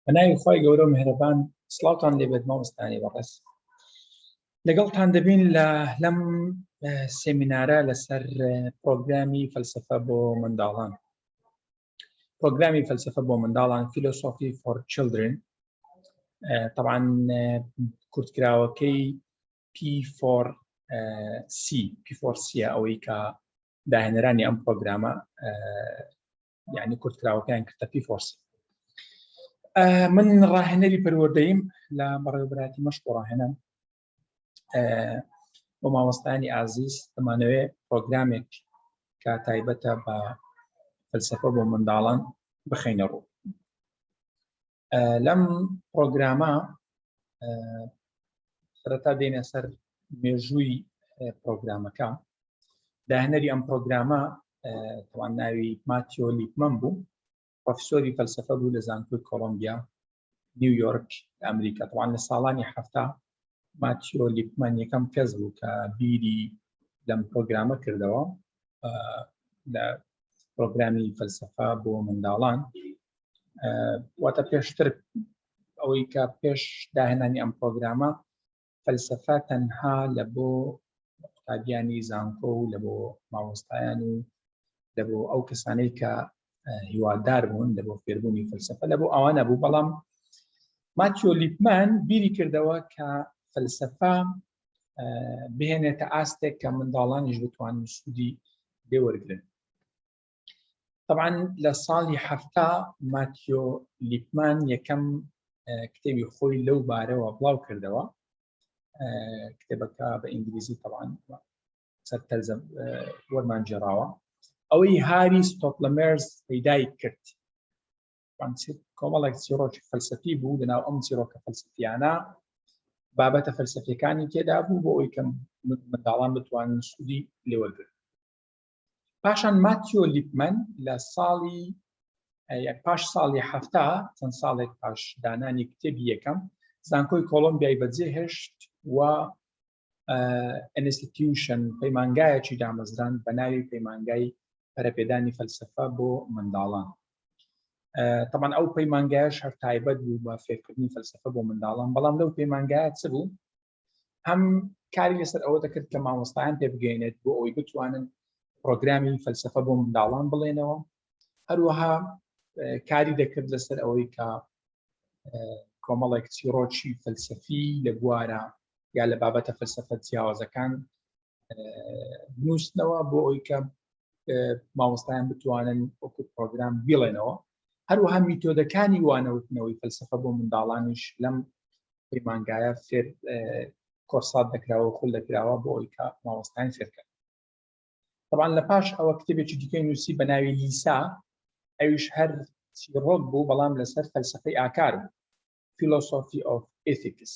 بە ناوی خوای گەورە و میهرەبان سڵاوتان لێبێت مامۆستانی بەڕێز لەگەڵتان دەبین لە لەم سێمینارە لەسەر پرۆگرامی فەلسفە بۆ منداڵان پرۆگرامی فەلسفە بۆ منداڵان Philosophy for Children طبعا کورتکراوەکەی P4C P4C ئەوەی کە داهێنەرانی ئەم پرۆگرامە یعنی کورتکراوەکەیان کردە P4C من ڕاهێنەری پەروەردەیم لە بەڕێوەبەرایەتی مەشق و ڕاهێنان بۆ مامۆستایانی ئازیز دەمانەوێ پرۆگرامێک کە تایبەتە بە فەلسفە بۆ منداڵان بخەینە ڕوو. لەم پرۆگرامە سەرەتا دێنە سەر مێژووی پرۆگرامەکە. داهێنەری ئەم پرۆگرامە تەوان ناوی ماتیۆ لیپمەن بوو، پرۆفیسۆری فەلسفە بوو لە زانکۆی کۆلۆمبیا نیویۆرک لە ئەمریکا. تەوان لە ساڵانی 70 ماتیۆ لیپمەن یەکەم کەس بوو کە بیری لەم پرۆگرامە کردەوە، لە پرۆگرامی فەلسفە بۆ منداڵان. واتە پێشتر ئەوەی کە پێش داهێنانی ئەم پرۆگرامە فەلسفە تەنها لە بۆ قوتابیانی زانکۆ و لە بۆ مامۆستایان و لە بۆ ئەو کەسانەی کە هیوادار بوون لە بۆ فێربوونی فەلسفە لە بۆ ئەوانە بوو. بەڵام ماتیۆ لیپمان بیری کردەوە کە فەلسفە بهێنێتە ئاستێک کە منداڵانیش بتوانن سوودی لێوەرگرن. طبعا لە ساڵی 70 ماتیۆ لیپمان یەکەم کتێبی خۆی لەو بارەوە بڵاو کردەوە. کتێبەکە بە ئینگلیزی طبعا سەر تەرجەم وەرمان گێڕاوە. ئەوەی هاری ستۆپلەمێرز پەیدای کرد کۆمەڵێک چیڕۆکی فەلسەفی بوو. لەناو ئەم چیرۆکە فەلسەفیانە بابەتە فەلسەفیەکانی تێدا بوو بۆ ئەوەی کە منداڵان بتوانن سوودی لێوەرگرن. پاشان ماتیۆ لیپمەن لە ساڵی پاش ساڵی 70 چەند ساڵێک پاش دانانی کتێبی یەکەم زانکۆی کۆلۆمبیای بەجێهێشت و institution پەیمانگایەکی دامەزران بە ناوی پەیمانگای پەرەپێدانی فەلسفە بۆ منداڵان. طبعا ئەو پەیمانگایش هەر تایبەت بوو بە فێرکردنی فەلسفە بۆ منداڵان، بەڵام لەو پەیمانگایە چ بوو؟ هەم کاری لەسەر ئەوە دەکرد کە مامۆستایان پێ بگەینێت بۆ ئەوەی بتوانن پرۆگرامی فەلسفە بۆ منداڵان بڵێنەوە، هەروەها کاری دەکرد لەسەر ئەوەی کە کۆمەڵێک چیڕۆکی فەلسفی لە بوارە یا لە بابەتە فەلسفە جیاوازەکان بنووسنەوە بۆ ئەوی کە مامۆستایان بتوانن وەکو پرۆگرام بیڵێنەوە. هەروەها میتۆدەکانی وانەوتنەوەی فەلسفە بۆ منداڵانیش لەم پەیمانگایە فێر کۆرسات دەکراوە خول دەکراوە بۆ ئەوی کە مامۆستایان فێرکەن. طبعا لە پاش ئەوە کتێبێکی دیکەی نووسی بە ناوی لیسا، ئەویش هەر چیڕۆک بوو بەڵام لەسەر فەلسفەی ئاکار بوو، Philosophy of Ethics.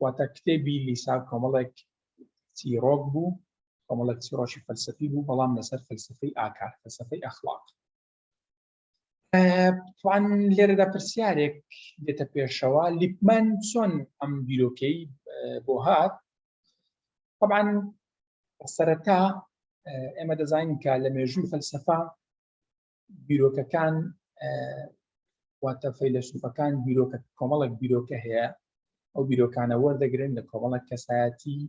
واتە کتێبی لیسا کۆمەڵێک چیڕۆک بوو، کۆمەڵێک چیڕۆکی فەلسفی بوو بەڵام لەسەر فەلسفەی ئاکار، فەلسفەی ئەخلاق. توان لێرەدا پرسیارێک دێتە پێشەوە، لیپمەن چۆن ئەم بیرۆکەی بۆ هات؟ طبعا سەرەتا ئێمە دەزانین کە لە مێژووی فەلسفە بیرۆکەکان واتە فەیلەسوفەکان بیرۆکە کۆمەڵێک بیرۆکە هەیە، ئەو بیرۆکانە وەردەگرن لە کۆمەڵێک کەسایەتی،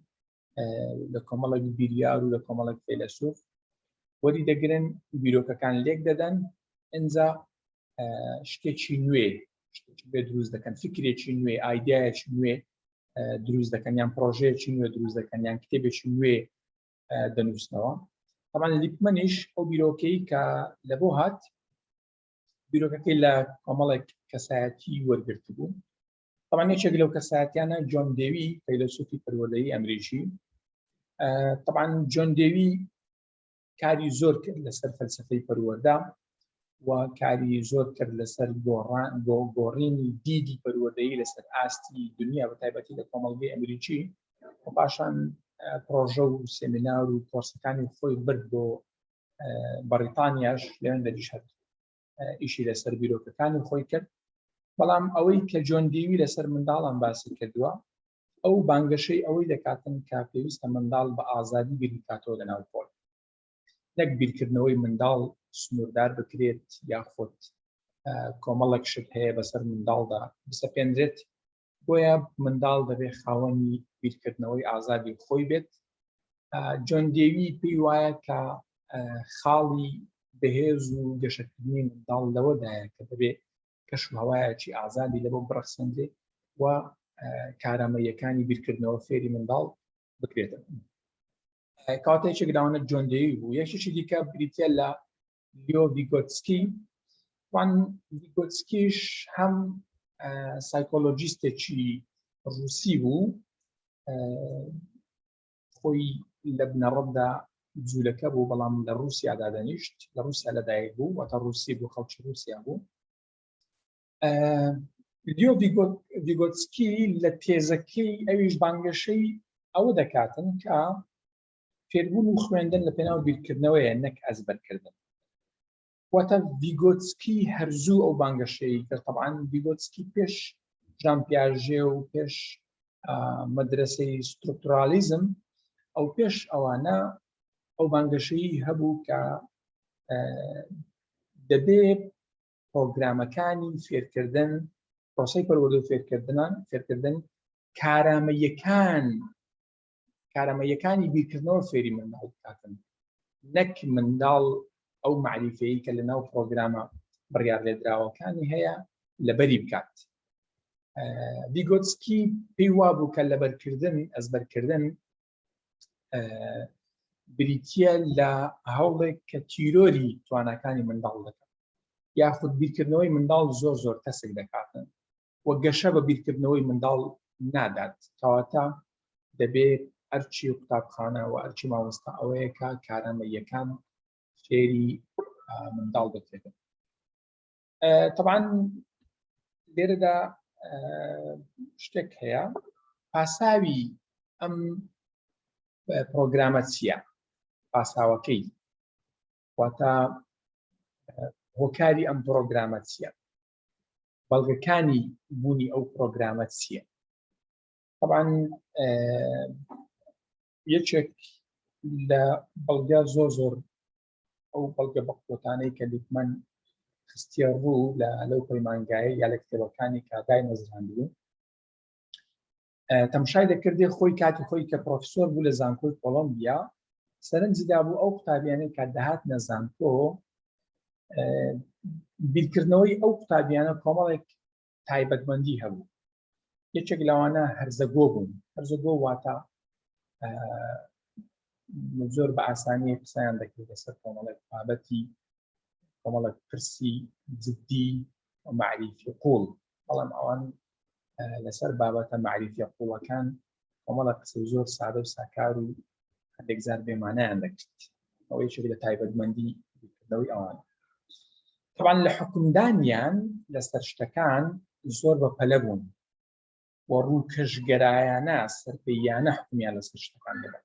لە کۆمەڵێک بیریار و لە کۆمەڵێک فەیلەسوف وەری دەگرن، بیرۆکەکان لێک دەدەن، ئینجا شتێکی نوێ شتێکی نوێ دروست دەکەن، فکرێکی نوێ، ئایدیایەکی نوێ دروست دەکەن، یان پرۆژەیەکی نوێ دروست دەکەن، یان کتێبێکی نوێ دەنووسنەوە. طبعا لیپمەنیش ئەو بیرۆکەی کە لە بۆ هات، بیرۆکەکەی لە کۆمەڵێک کەسایەتی وەرگرتبوو. طبعا یەکێک لەو کەسایەتیانە جۆن دێوی، فەیلەسوفی پەروەردەیی ئەمریکی. طبعا جۆن دێوی کاری زۆر کرد لەسەر فەلسفەی پەروەردە و کاری زۆر کرد لەسەر گۆڕان بۆ گۆڕینی دیدی پەروەردەیی لەسەر ئاستی دنیا، بە تایبەتی لە کۆمەڵگەی ئەمریکی. و پاشان پرۆژە و سێمینار و کۆرسەکانی خۆی برد بۆ بەریتانیاش، لەوێن دەریش هەر ئیشی لەسەر بیرۆکەکانی خۆی کرد. بەڵام ئەوەی کە جۆن دیوی لەسەر منداڵان باسی کردووە، ئەو بانگەشەی ئەوەی دەکاتن کە پێویستە منداڵ بە ئازادی بیر بکاتەوە لەناو پۆل، نەک بیرکردنەوەی منداڵ سنووردار بکرێت یاخود. کۆمەڵێک شت هەیە بەسەر منداڵدا بسەپێنرێت، بۆیە منداڵ دەبێت خاوەنی بیرکردنەوەی ئازادی خۆی بێت. جۆن دێوی پێی وایە کە خاڵی بەهێز و گەشەکردنی منداڵ لەوەدایە کە دەبێت کەش و هەوایەکی ئازادی لەبۆ بڕەخسێندرێ و کارامەیەکانی بیرکردنەوە فێری منداڵ بکرێتن. کاتێک یەکێک لەوانە جۆن دێوی بوو. یەکێکی دیکە بریتە لە لیۆ ڤیگۆتسکی. وان ڤیگۆتسکیش هەم سایکۆلۆژیستێکی ڕوسی بوو، خۆی لە بنەڕەتدا جوولەکە بوو، بەڵام لە رووسیا دادەنیشت، لە رووسیا لەدایک بوو، واتە رووسی بوو، خەڵکی رووسیا بوو. لیۆ ڤیگۆتسکی لە تێزەکەی ئەویش بانگەشەی ئەوە دەکاتن کە فێربوون و خوێندن لە پێناو بیرکردنەوەیە نەک ئەزبەرکردن. واتە ڤیگۆتسکی هەرزوو ئەو بانگەشەی کرد. طبعا ڤیگۆتسکی پێش ژان پیاژێ و پێش مەدرسەی سترکتورالیزم ئەو پێش ئەوانە ئەو بانگەشەی هەبوو کە دەبێ پرۆگرامەکانی فێرکردن، پرۆسەی پەروەردە و فێرکردنان فێرکردن کارامەیەکان کارامەیەکانی بیرکردنەوە فێری منداڵ بکاتن، نەک منداڵ ئەو معریفەیە کە لە ناو پرۆگرامە بڕیار لێدراوەکانی هەیە لەبەری بکات. ڤیگۆتسکی پێی وابوو کە لەبەرکردن ئەزبەرکردن بریتە لە هەوڵێک کە تیرۆری تواناکانی منداڵ دەکات یاخود بیرکردنەوەی منداڵ زۆر زۆر تەسک دەکاتن و گەشە بە بیرکردنەوەی منداڵ نادات. کەواتە دەبێ ئەرچی قوتابخانە و ئەرچی مامۆستا ئەوەیە کە کارامەییەکان فێری منداڵ بکرێت. طبعا لێرەدا شتێک هەیە، پاساوی ئەم پرۆگرامە چییە؟ پاساوەکەی واتە هۆکاری ئەم پرۆگرامە چییە؟ بەڵگەکانی بوونی ئەو پرۆگرامە چییە؟ طبعا یەکێک لە بەڵگە زۆر زۆر ئەو بەڵگە بەقوتانەی کە لیپمەن خستیە ڕوو لە لەو پەیمانگایە یا لە کتێبەکانی کە دایمەزراندبوو، تەمشای دەکردێ خۆی کاتی خۆی کە پرۆفسۆر بوو لە زانکۆی کۆلۆمبیا، سەرنجی دابوو ئەو قوتابیانەی کە دەهاتنە زانکۆ، بیرکردنەوەی ئەو قوتابیانە کۆمەڵێک تایبەتمەندی هەبوو. یەکێک لەوانە هەرزەگۆ بوون. هەرزەگۆ واتە زۆر بە ئاسانی قسەیان دەکرد لەسەر کۆمەڵێک بابەتی، کۆمەڵێک پرسی جدی و معریفی قوڵ، بەڵام ئەوان لەسەر بابەتە معریفیە قوڵەکان کۆمەڵە قسەی زۆر سادە و ساکار و هەندێک جار بێمانایان دەکرد. ئەوە یەکێک لە تایبەتمەندی بیرکردنەوەی ئەوان. طبعا لە حکومدانیان لەسەر شتەکان زۆر بە پەلە بوون و ڕووکەشگەرایانە سەرپێیانە حکومیان لەسەر شتەکان دەدا.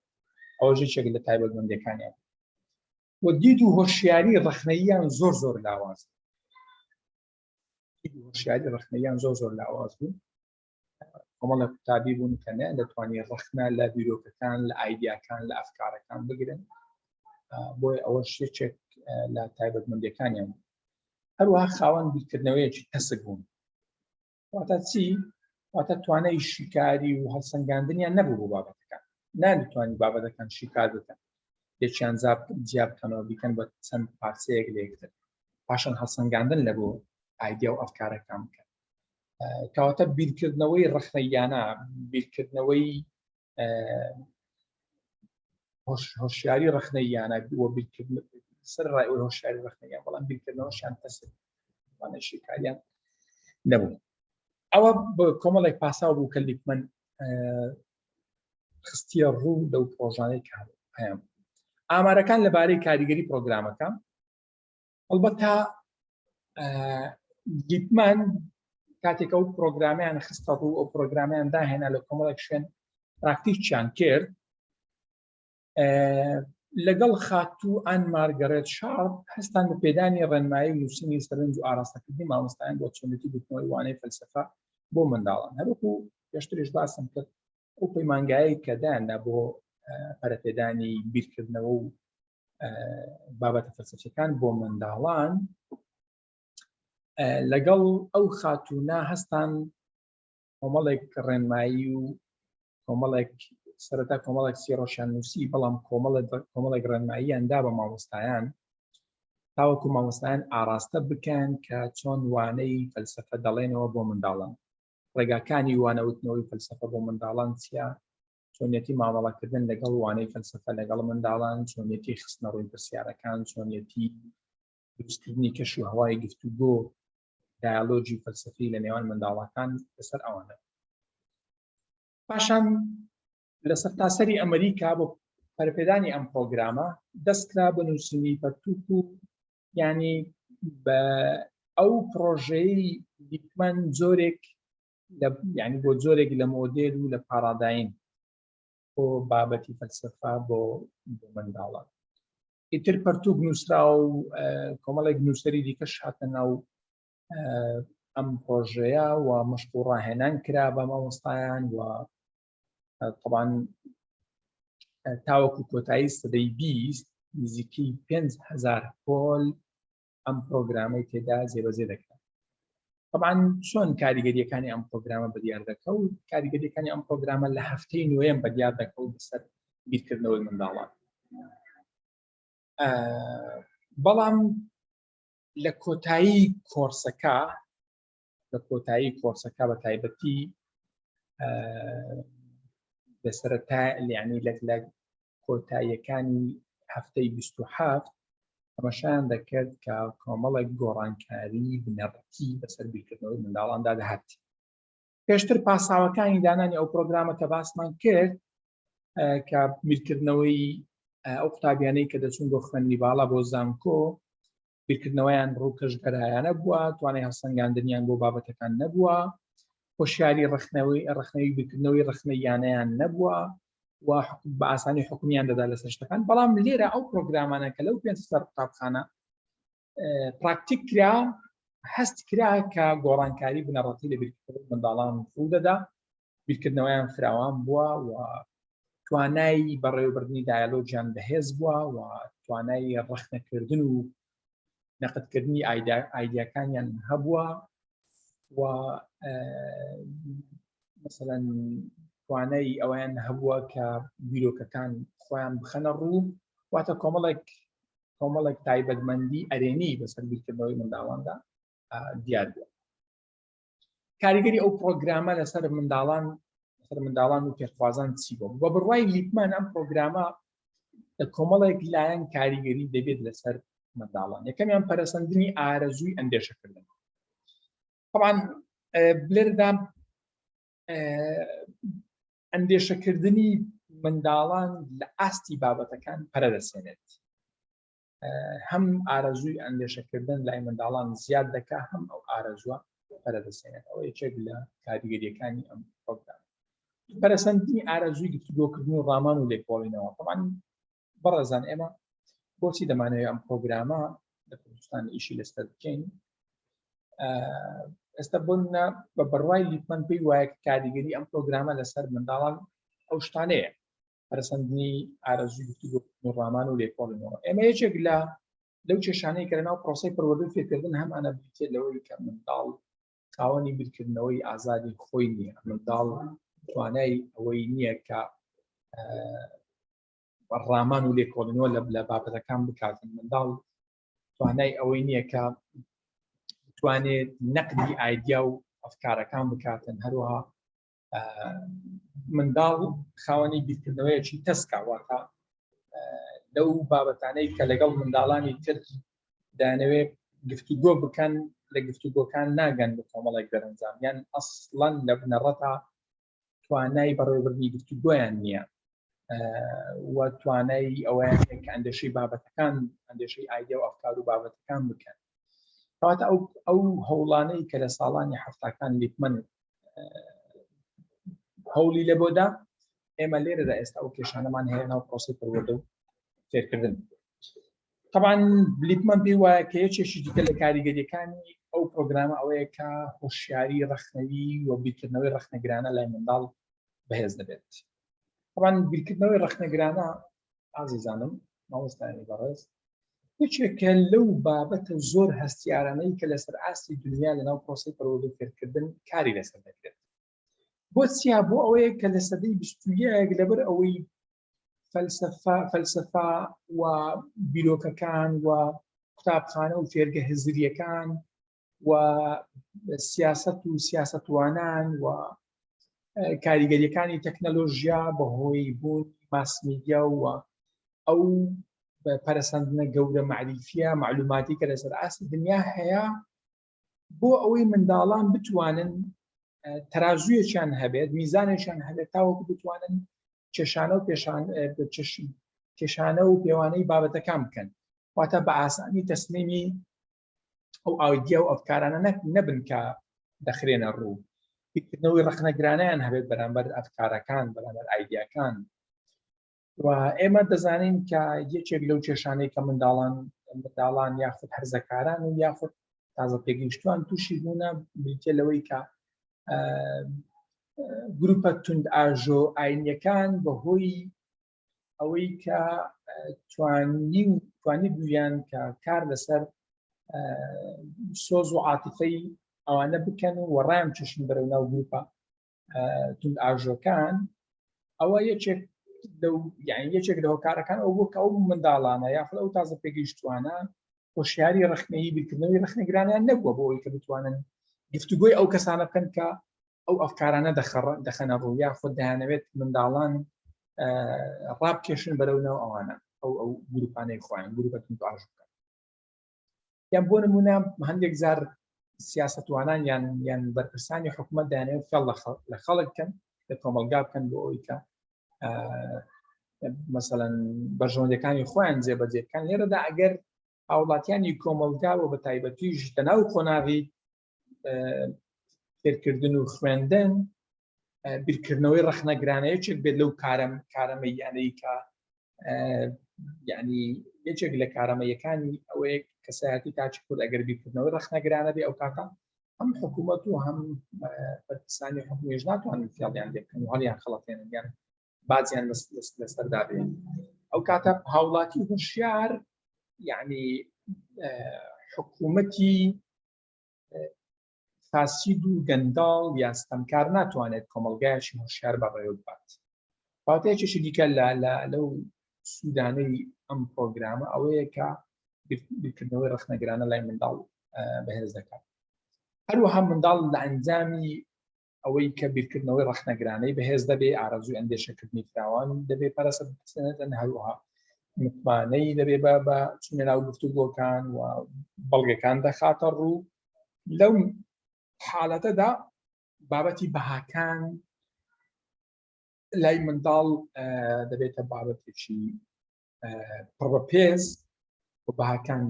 ئەوە یەکێک لە تایبەتمەندیەکانیان. و دید و هۆشیاری ڕەخنەییان زۆر زۆر لاواز بوو. دید و هۆشیاری ڕەخنەییان زۆر زۆر لاواز بوو. کۆمەڵە قوتابی بوون کە نەیان دەتوانانی ڕەخنە لە بیرۆکەکان، لە ئایدیاکان، لە ئەفکارەکان بگرن. بۆیە ئەوە یەکێک لە تایبەتمەندیەکانیان بوو. هەروەها خاوەن بیرکردنەوەیەکی تەسک بوون. واتە چی؟ واتە توانای شیکاری و هەڵسەنگاندنیان نەبوو بۆ بابەتەکان. نانتوانی بابەتەکان شیکار بکەن، یەکیان جیا بکەنەوە بیکەن بە چەند پارچەیەک لە یەکتر، پاشان هەڵسەنگاندن لە بۆ ئایدیا و ئەفکارەکان بکەن. کەواتە بیرکردنەوەی ڕەخنەییانە، بیرکردنەوەی هۆشیاری ڕەخنەییانە و بیرکردن سەر ڕای ئەوەی هۆشیاری ڕەخنەیان، بەڵام بیرکردنەوەشیان تەسک، توانای شیکاریان نەبوو. ئەوە کۆمەڵێک پاساو بوو کە لیپمەن خستیە ڕوو لەو پرۆژانەی کە هەیە. ئامارەکان لەبارەی کاریگەری پرۆگرامەکە، ئەلبەتە لیپمان کاتێک ئەو پرۆگرامیان خستە ڕوو، ئەو پرۆگرامیان داهێنا لە کۆمەڵێک شوێن پراکتیکیان کرد لەگەڵ خاتوو ئان مارگەرێت شارپ هەستان بە پێدانی ڕێنمایی و نووسینی سەرنج و ئاراستەکردنی مامۆستایان بۆ چۆنێتی گوتنەوەی وانەی فەلسەفە بۆ منداڵان. هەروەکو پێشتریش باسم کرد، ئەو پەیمانگایەی کە دایاننا بۆ پەرەپێدانی بیرکردنەوە و بابەتە فەلسەفیەکان بۆ منداڵان. لەگەڵ ئەو خاتوونە هەستان کۆمەڵێک ڕێنمایی و کۆمەڵێک سەرەتا کۆمەڵێک سیڕۆشیان نووسی، بەڵام کۆمەڵێک ڕێنماییان دا بە مامۆستایان تاوەکو مامۆستایان ئاراستە بکەن کە چۆن وانەی فەلسەفە دەڵێنەوە بۆ منداڵان، ڕێگاکانی وانەوتنەوەی فەلسەفە بۆ منداڵان چییە، چۆنیەتی مامەڵەکردن لەگەڵ وانەی فەلسەفە لەگەڵ منداڵان، چۆنیەتی خستنەڕووی پرسیارەکان، چۆنیەتی دروستکردنی کەش و هەوای گفتوگۆ، دایالۆجی فەلسەفی لە نێوان منداڵەکان لەسەر ئەوانە. پاشان لە سەرتاسەری ئەمریکا بۆ پەرپێدانی ئەم پرۆگرامە دەستکرا بە نووسینی پەرتوک و ینی بە ئەو پرۆژەی لیپمان جۆرێک لە ینی بۆ جۆرێک لە مۆدێل و لە پاڕادایم بۆ بابەتی فەلسەفە بۆ منداڵان. ئیتر پەرتوک نووسرا و کۆمەڵێک نووسەری دیکەش هاتە ناو ئەم پرۆژەیە و مەشق و ڕاهێنان کرا بە مامۆستایان و طبعا تاوەکو کۆتایی سەدەی 20 نزیکەی 5هزار پۆل ئەم پرۆگرامەی تێدا جێبەجێ دەکرا. طبعا چۆن کاریگەریەکانی ئەم پرۆگرامە بەدیار دەکەوت؟ کاریگەریەکانی ئەم پرۆگرامە لە هەفتەی نوێم بەدیار دەکەوت بەسەر بیرکردنەوەی منداڵان. بەڵام لە کۆتایی کۆرسەکە لە کۆتایی کۆرسەکە بە تایبەتی لە سەرەتا یعنی لە لە کۆتاییەکانی هەفتەی 27 تەمەشایان دەکرد کە کۆمەڵێک گۆڕانکاری بنەڕەتی بەسەر بیرکردنەوەی منداڵاندا دەهات. پێشتر پاساوەکانی دانانی ئەو پرۆگرامە کە باسمان کرد کە بیرکردنەوەی ئەو قوتابیانەی کە دەچون بۆ خوێندنی باڵا بۆ زانکۆ بیرکردنەوەیان ڕووکەشگەرایانە بووە، توانای هەڵسەنگاندنیان بۆ بابەتەکان نەبووە، هۆشیاری ڕەخنەوەی ڕەخنەوی بیرکردنەوەی ڕەخنەییانەیان نەبووە و بە ئاسانی حکومیان دەدا لەسەر شتەکان. بەڵام لێرە ئەو پرۆگرامانە کە لەو 500 قوتابخانە پراکتیک کرا، هەست کرا کە گۆڕانکاری بنەڕەتی لە بیرکردنەوەی منداڵان ڕوو دەدا، بیرکردنەوەیان فراوان بووە و توانای بەڕێوەبردنی دایالۆگیان بەهێز بووە و توانای ڕەخنەکردن و نەقدکردنی ئایدیاکانیان هەبووە و مثلەن توانای ئەویان هەبووە کە بیرۆکەکان خۆیان بخەنە ڕوو، واتە کۆمەڵێک کۆمەڵێک تایبەتمەندی ئەرێنی بەسەر بیرکردنەوەی منداڵاندا دیار بووە. کاریگەری ئەو پرۆگرامە لەسەر منداڵان لەسەر منداڵان و فێرخوازان چی بوو؟ بە بڕوای لیپمان ئەم پرۆگرامە لە کۆمەڵێک لایەن کاریگەری دەبێت لەسەر منداڵان. یەکەمیان پەرەسەندنی ئارەزووی ئەندێشەکردن. طبعا لێرەدا ئەندێشەکردنی منداڵان لە ئاستی بابەتەکان پەرەدەسێنێت. هەم ئارەزووی ئەندێشەکردن لای منداڵان زیاد دەکا، هەم ئەو ئارەزووە پەرەدەسێنێت. ئەوە یەکێک لە کاریگەریەکانی ئەم پرۆگرام. پەرەسەندنی ئارەزووی گفتوگۆکردن و ڕامان و لێکۆڵینەوە. طبعا بەڕێزان ئێمە بۆچی دەمانەوێت ئەم پرۆگرامە لە کوردستان ئیشی لەسەر بکەین؟ ئێستا بۆ بە بڕوای لیپمەن پێی وایە کاریگەری ئەم پرۆگرامە لەسەر منداڵان ئەو شتانەیە، پەرەسەندنی ئارەزووی گفتوگۆکردن و ڕامان و لێکۆڵینەوە. ئێمە یەکێک لە لەو کێشانەی کە لەناو پرۆسەی پەروەردە و فێرکردن هەمانە بریتیە لەوەی کە منداڵ خاوەنی بیرکردنەوەی ئازادی خۆی نییە. منداڵ توانای ئەوەی نییە کە ڕامان و لێکۆڵینەوە لە بابەتەکان بکات. منداڵ توانای ئەوەی نییە کە بتوانێت نەقدی ئایدیا و ئەفکارەکان بکاتن. هەروەها منداڵ خاوەنی بیرکردنەوەیەکی تەسکا، واتە لەو بابەتانەی کە لەگەڵ منداڵانی تر دانەوێت گفتوگۆ بکەن لە گفتوگۆکان ناگەن بە کۆمەڵێک دەرەنجام، یان ئەسڵەن لە بنەڕەتا توانای بەڕێوەبردنی گفتوگۆیان نییە و توانای ئەوەیان کە ئەندێشەی بابەتەکان، ئەندێشەی ئایدیا و ئەفکار و بابەتەکان بکەن. کەواتە ئەو هەوڵانەی کە لە ساڵانی حەفتاکان لیپمەن هەوڵی لە بۆدا، ئێمە لێرەدا ئێستا ئەو کێشانەمان هەیە ناو پرۆسەی پەروەردە و فێرکردن. طبعا لیپمەن پێی وایە کە یەکێکی دیکە لە کاریگەریەکانی ئەو پرۆگرامە ئەوەیە کە هۆشیاری ڕەخنەوی و بیرکردنەوەی ڕەخنەگرانە لای منداڵ بەهێز دەبێت. طبعا بیرکردنەوەی ڕەخنەگرانە ئازیزانم، مامۆستایانی بەڕێز، یەکێکە لەو بابەتە زۆر هەستیارانەی کە لەسەر ئاستی دنیا لەناو پرۆسەی پەروەردە و فێرکردن کاری لەسەر دەکرێت. بۆ چیا؟ بۆ ئەوەیە کە لە سەدەی 21 لەبەر ئەوەی فەلسەفە فەلسەفە و بیرۆکەکان و قوتابخانە و فێرگە هزریەکان و سیاست و سیاستوانان و کاریگەریەکانی تەکنەلۆژیا بەهۆی بوون ماس میدیا و ئەو پەرەسەندنە گەورە معریفیە معلوماتی کە لەسەر ئاستی دنیا هەیە بۆ ئەوەی منداڵان بتوانن تەرازوویەکیان هەبێت میزانێکیان هەبێت تاوەکو بتوانن کێشانە و پێشان کێشانە و پێوانەی بابەتەکان بکەن واتە بە ئاسانی تەسلیمی ئەو ئایدیا و ئەفکارانە نەک نەبن کە دەخرێنە ڕوو بیرکردنەوەی ڕەخنەگرانیان هەبێت بەرامبەر ئەفکارەکان بەرامبەر ئایدیاکان و ئێمە دەزانین کە یەکێک لەو کێشانەی کە منداڵان منداڵان یاخود هەرزەکاران و یاخود تازە پێگەیشتوان تووشی بوونە بریتە لەوەی کە گروپە تند ئاژۆ ئاینیەکان بەهۆی ئەوەی کە توانی و توانی بوویان کە کار لەسەر سۆز و عاتفەی ئەوانە بکەن و وەڕایان چشن بەرەو ناو گروپە تند ئاژۆکان ئەوە یەکێک لەو یعنی یەکێک لە هۆکارەکان ئەو بوو کە ئەو منداڵانە یاخود ئەو تازە پێگەیشتوانە هۆشیاری ڕخنەیی بیرکردنەوەی ڕخنەگرانیان نەبووە بۆ ئەوەی کە بتوانن گفتوگۆی ئەو کەسانە بکەن کە ئەو ئەفکارانە دەخەنە ڕوو یاخود دەیانەوێت منداڵان ڕابکێشن بەرەو ناو ئەوانە ئەو ئەو گروپانەی خۆیان گروپە توندئاژ بکەن یان بۆ نمونە هەندێک جار سیاستوانان یان یان بەرپرسانی حکوومەت دانێت فێڵ لە خەڵک بکەن لە کۆمەلگا بکەن بۆ ئەوەی کە مەسەەن بەرژەوەندەکانی خۆیان جێبەجێ بکەن لێرەدا ئەگەر هاوڵاتیانی کۆمەلگا و بە تایبەتیش لەناو قۆناغی فێرکردن و خوێندن بیرکردنەوەی ڕەخنەگرانە یەکێک بێت لەو کارم کارەمەیانەی کە یعنی یەکێک لە کارەمەیەکانی ئەوەیە کەسایەتی تاچی کورد ئەگەر بیرکردنەوەی ڕەخنەگرانە بێ ئەو کاتە هەم حکوومەت و هەم بەرپرسانی حکومیش ناتوانن فێڵیان لێ بکەن و هەڵیان خەڵەتێنن یان باجیان لەسەردا بێ ئەو کاتە هاوڵاتی هۆشیار یعنی حکوومەتی فاسید و گەنداڵ یا ستەمکار ناتوانێت کۆمەڵگایەکی هۆشیار بەڕێوە ببات. واتەیەکێکی دیکە لە لەو سوودانەی ئەم پرۆگرامە ئەوەیە کە بیرکردنەوەی ڕەخنەگرانە لای منداڵ بەهێز دەکات. هەروەها منداڵ لە ئەنجامی ئەوەی کە بیرکردنەوەی ڕەخنەگرانەی بەهێز دەبێ ئارەزووی ئەندێشەکردنی فراوان دەبێ پەرەسە بسێنێتن هەروەها متمانەی دەبێ بە بە چونە ناو گفتوگۆکان و بەڵگەکان دەخاتە ڕوو لەو حالەتەدا بابەتی بەهاکان لای منداڵ دەبێتە بابەتێکی پڕبەپێز و بەهاکان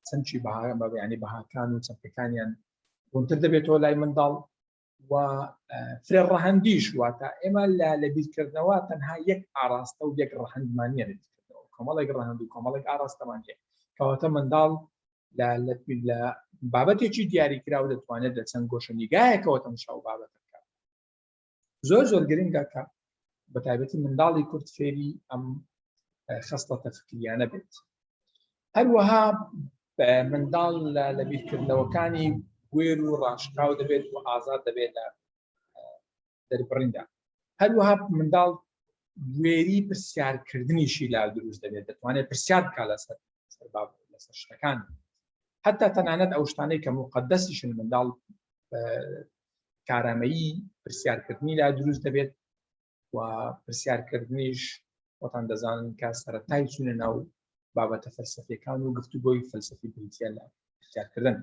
چەمکی بەیانی بەهاکان و چەمکەکانیان ڕوونتر دەبێتەوە لای منداڵ و فرە ڕەهەندیش واتە ئێمە لە لە بیرکردنەوە تەنها یەک ئاراستە و یەک ڕەهەندمان نییە لە بیرکردنەوە کۆمەڵێک ڕەهەند و کۆمەڵێک ئاراستەمان هەیە کەواتە منداڵ لە لە بابەتێکی دیاریکراو دەتوانێت لە چەند گۆشە نیگایەکەوە تەمشا و بابەتە بکات زۆر زۆر گرنگە کە بە تایبەتی منداڵی کورد فێری ئەم خەسڵەتە فکریانە بێت هەروەها منداڵ لە بیرکردنەوەکانی بوێر و ڕاشکاو دەبێت و ئازاد دەبێت لە دەربڕیندا هەروەها منداڵ بوێری پرسیارکردنیشی لا دروست دەبێت دەتوانێت پرسیار بکات لەسەر لەسەر شتەکان حتا تەنانەت ئەو شتانەی کە مقدەسیشن منداڵ کارامەیی پرسیارکردنی لا دروست دەبێت و پرسیارکردنیش خۆتان دەزانن کە سەرەتای چوونە ناو بابەتە فەلسەفیەکان و گفتوگۆی فەلسەفی بریتە لە پرسیارکردن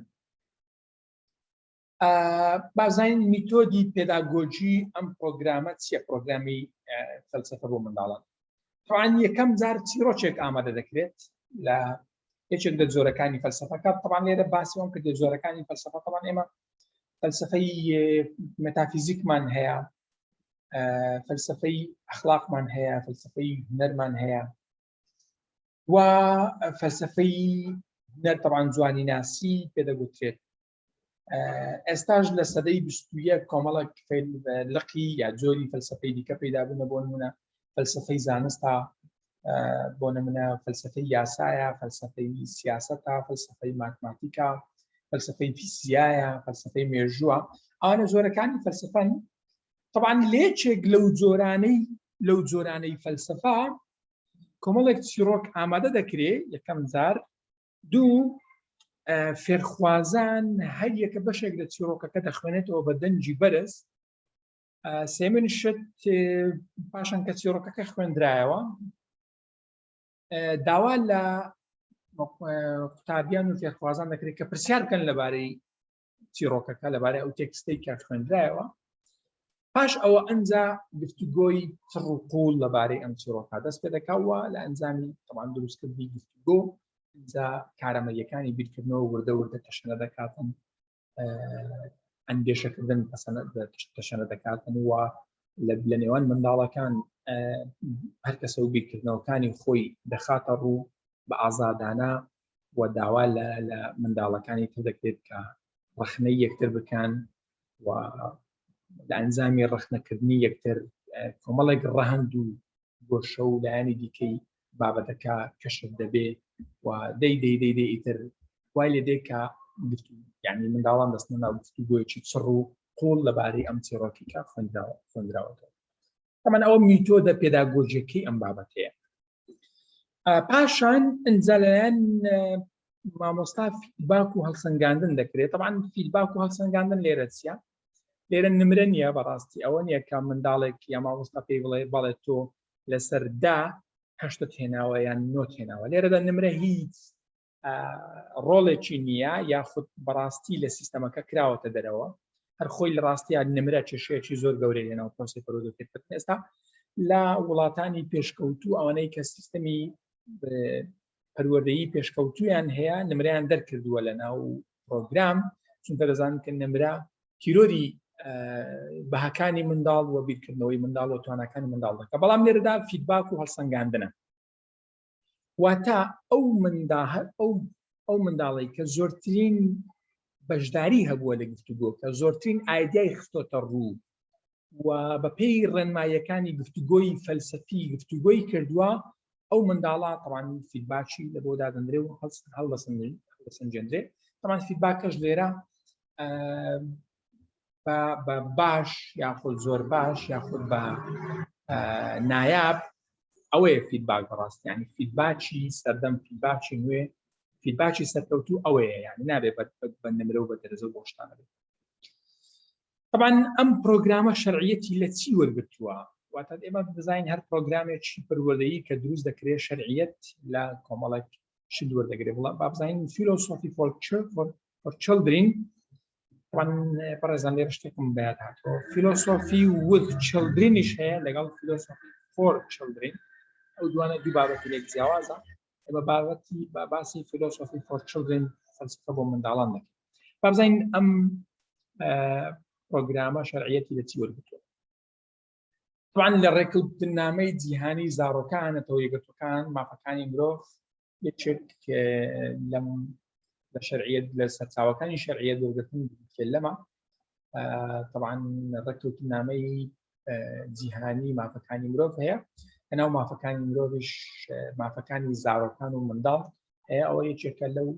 بازانین میتۆدی پێداگۆجی ئەم پرۆگرامە چییە پرۆگرامی فەلسەفە بۆ منداڵان طبعا یەکەم جار چیرۆکێک ئامادە دەکرێت لە یەکێک لە جۆرەکانی فەلسەفەکە طبعا لێرە باسی وەم کرد جۆرەکانی فەلسەفە طبعا ئێمە فەلسەفەی مێتافیزیکمان هەیە فەلسەفەی ئەخلاقمان هەیە فەلسەفەی هونەرمان هەیە و فەلسەفەی هونەر طبعا جوانی ناسی پێدەگوترێت ئێستاش لە سەدەی 21 کۆمەڵک لقی یا جۆری فەلسەفەی دیکە پەیدا بوونە بۆ نمونە فەلسەفەی زانستا. بۆ نمونە فەلسفەی یاسایە، فەلسفەی سیاسەتە، فەلسفەی ماتماتیکا، فەلسفەی فیزیایە، فەلسفەی مێژووە، ئەوانە جۆرەکانی فەلسفەن. طبعا لێکێک لەو جۆرانەی لەو جۆرانەی فەلسفە کۆمەڵێک چیرۆک ئامادە دەکرێ یەکەم جار، دوو فێرخوازان هەر یەکە بەشێک لە چیرۆکەکە دەخوێنێتەوە بە دەنگی بەرز. سێمن شت پاشان کە چیرۆکەکە خوێندرایەوە داوا لە قوتابیان و فێرخوازان دەکرێت کە پرسیار بکەن لەبارەی چیرۆکەکە، لەبارەی ئەو تێکستەی کە خوێندرایەوە. پاش ئەوە ئەنجا گفتوگۆی چڕ و قوڵ لەبارەی ئەم چیرۆکە دەست پێ دەکاوە. لە ئەنجامی تەمان دروستکردنی گفتوگۆ ئینجا کارەمەیەکانی بیرکردنەوە وردە وردە تەشەنە دەکاتن، ئەندێشەکردن تەشەنە دەکاتن و لە نێوان منداڵەکان هەر کەسە و بیرکردنەوەکانی خۆی دەخاتە ڕوو بە ئازادانە و داوا لە منداڵەکانی تر دەکرێت کە ڕەخنەی یەکتر بکەن و لە ئەنجامی ڕەخنەکردنی یەکتر کۆمەڵێک ڕەهەند و گۆشە و لایەنی دیکەی بابەتەکە کەشف دەبێ و دەی دەی دەی دەی ئیتر وای لێ دێ کە یعنی منداڵان دەستنە ناو گفتوگۆیەکی چڕ و قوڵ لەبارەی ئەم چیڕۆکی کە خوێندراوەتەوە. ئەمەن ئەوە میتۆدە پێداگۆجیەکەی ئەم بابەتەیە. پاشان ئینجا لەلایەن مامۆستا feedback و هەڵسەنگاندن دەکرێت. طبعا feedback و هەڵسەنگاندن لێرە چییە؟ لێرە نمرە نییە، بەڕاستی ئەوە نییە کە منداڵێک یا مامۆستا پێی بڵێ بەڵێ تۆ لەسەر دا هەشتت هێناوە یان نۆت هێناوە. لێرەدا نمرە هیچ ڕۆڵێکی نییە یاخود بەڕاستی لە سیستەمەکە کراوەتە دەرەوە. هەر خۆی لە ڕاستیان نمرە کێشەیەکی زۆر گەورەی لەناو پرۆسەی پەروەردە فێرکردن. ئێستا لە وڵاتانی پێشکەوتوو ئەوانەی کە سیستەمی پەروەردەیی پێشکەوتویان هەیە نمریان دەرکردووە لە ناو پرۆگرام، چونکە دەزانن کە نمرە تیرۆری بەهاکانی منداڵ و بیرکردنەوەی منداڵ و تواناکانی منداڵ دەکە. بەڵام لێرەدا feedback و هەڵسەنگاندنە، واتە ئەو منداهە ئەو ئەو منداڵی کە زۆرترین بەشداری هەبووە لە گفتوگۆ، کە زۆرترین ئایدیای خستۆتە ڕوو و بەپێی ڕێنماییەکانی گفتوگۆی فەلسەفی گفتوگۆی کردووە، ئەو منداڵە تەوان feedback ی لە بۆ دادەندرێ و هەڵدەسەنجێندرێ. تەمان feedback ەش لێرە بە باش یاخود زۆر باش یاخود بە نایاب ئەوەیە feedback بەڕاست، ینی feedback ی سەردەم، feedback ی نوێ، feedback ی سەرکەوتوو ئەوەیە، یعنی نابێ بە نمرە و بە دەرەجە و بۆ شتانە بێت. طبعا ئەم پرۆگرامە شەرعیەتی لە چی وەرگرتووە؟ واتە ئێمە بزانین هەر پرۆگرامێکی پەروەردەیی کە دروست دەکرێت شەرعیەت لە کۆمەڵێک شت وەردەگرێت. بڵا با بزانین philosophy for children. بەڕێزان لێرە شتێکم بەیاد هاتەوە، philosophy with children یش هەیە لەگەڵ philosophy for children. ئەو دوانە دوو بابەتی لێک جیاوازە. ئێمە بابەتی باسی philosophy for children، فەلسفە بۆ منداڵان دەکەین. با بزانین ئەم پرۆگرامە شەرعیەتی لە چی وەرگرتووە. طبعا لە ڕێککەوتنامەی جیهانی زارۆکان، نەتەوە یەکگرتووەکان، مافەکانی مرۆڤ، یەکێک لەم لە شەرعیەت لە سەرچاوەکانی شەرعیەت وەرگرتن لەمە. طبعا ڕێککەوتنامەی جیهانی مافەکانی مرۆڤ هەیە، لەناو مافەکانی مرۆڤش مافەکانی زارۆکان و منداڵ هەیە. ئەوە یەکێکە لەو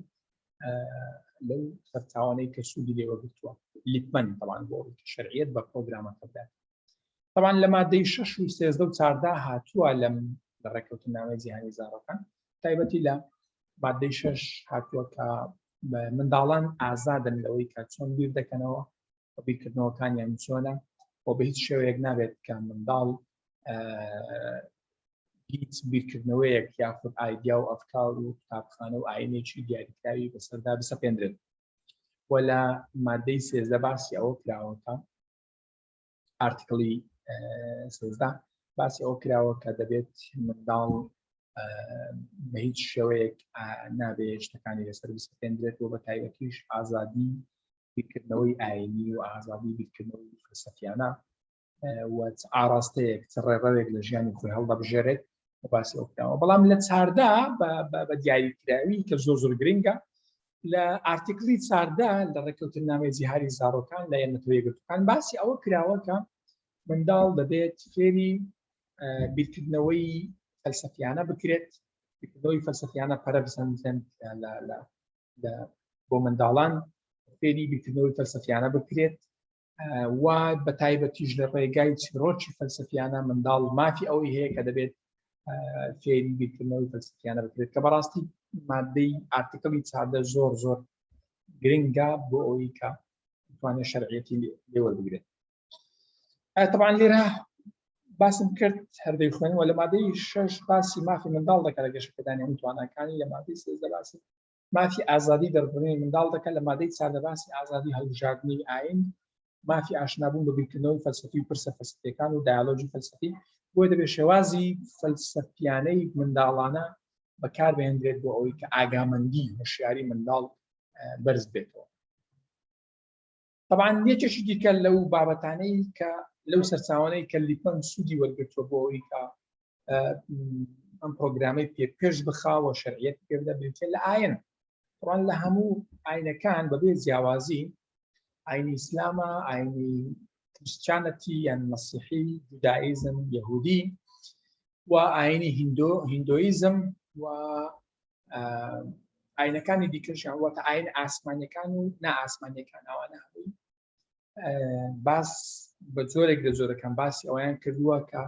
لەو سەرچاوانەی کە سوودی لێوەگرتووە لیپمەن طبعا بۆ شەرعیەت بە پرۆگرامەکە بدات. طبعا لە مادەی 6 و 13 و 14 هاتووە لەم لە ڕێککەوتنامەی جیهانی زارۆکان، تایبەتی لە مادەی 6 هاتووە کە منداڵان ئازادن لەوەی کە چۆن بیر دەکەنەوە و بیرکردنەوەکانیان چۆنە و بە هیچ شێوەیەک نابێت کە منداڵ هیچ بیرکردنەوەیەک یاخود ئایدیا و ئەفکار و قوتابخانە و ئاینێکی دیاریکراوی بەسەردا بسەپێندرێت. و لە مادەی 13 باسی ئەوە کراوە کە article ی 13 باسی ئەوە کراوە کە دەبێت منداڵ بە هیچ شێوەیەک نابێت شتەکانی لەسەر بسەپێندرێت و بە تایبەتیش ئازادی بیرکردنەوەی ئاینی و ئازادی بیرکردنەوەی فەلسەفیانە و ئاراستەیەک چ ڕێڕەوێک لە ژیانی خۆی هەڵدەبژێرێت و باسی ئەو کراوە. بەڵام لە چاردا بە دیاریکراوی کە زۆر زۆر گرنگە، لە article ی چاردا لە ڕێککەوتنامەی جیهانی زارۆکان لە نەتەوە یەکگرتووەکان باسی ئەوە کراوە کە منداڵ دەبێت فێری بیرکردنەوەی فەلسەفیانە بکرێت، بیرکردنەوەی فەلسەفیانە پەرە بسەندرێن لە بۆ منداڵان فێری بیرکردنەوەی فەلسەفیانە بکرێت و بە تایبەتیش لە ڕێگای چیرۆکی فەلسەفیانە منداڵ مافی ئەوەی هەیە کە دەبێت فێری بیرکردنەوەی فەلسەفیانە بکرێت، کە بەڕاستی مادەی article ی 14 زۆر زۆر گرنگە بۆ ئەوەی کە بتوانێت شەرعیەتی لێوەربگرێت. طبعا لێرە باسم کرد هەردەی خوێنەوە لە مادەی 6 باسی مافی منداڵ دەکات لە گەشەپێدانی هەموو تواناکانی، لە مادەی 13 باسی مافی ئازادی دەربڕینی منداڵ دەکات، لە مادەی 14 باسی ئازادی هەڵبژاردنی ئاین، مافی ئاشنابوون بە بیرکردنەوەی فەلسەفی و پرسە فەلسەفیەکان و دیالۆجی فەلسەفی. بۆیە دەبێت شێوازی فەلسەفیانەی منداڵانە بەکاربهێنرێت بۆ ئەوەی کە ئاگامەندی هۆشیاری منداڵ بەرز بێتەوە. طبعا یەکێکی دیکە لەو بابەتانەی کە لەو سەرچاوانەی کە لیپمەن سوودی وەرگرتووە بۆ ئەوەی کە ئەم پرۆگرامەی پێ پێش بخاوە شەرعیەت پێ بدە بریتیە لە ئاین. طبعا لە هەموو ئاینەکان بەبێ جیاوازی، ئاینی ئیسلامە، ئاینی Christianity یان مەسیحی، Judaism، یەهودی و ئاینی هیندۆیزم و ئاینەکانی دیکەشیان، واتە ئاین ئاسمانیەکان و نائاسمانیەکان، ئەوانە هەمووی باس بە جۆرێک لە جۆرەکان باسی ئەویان کردووە کە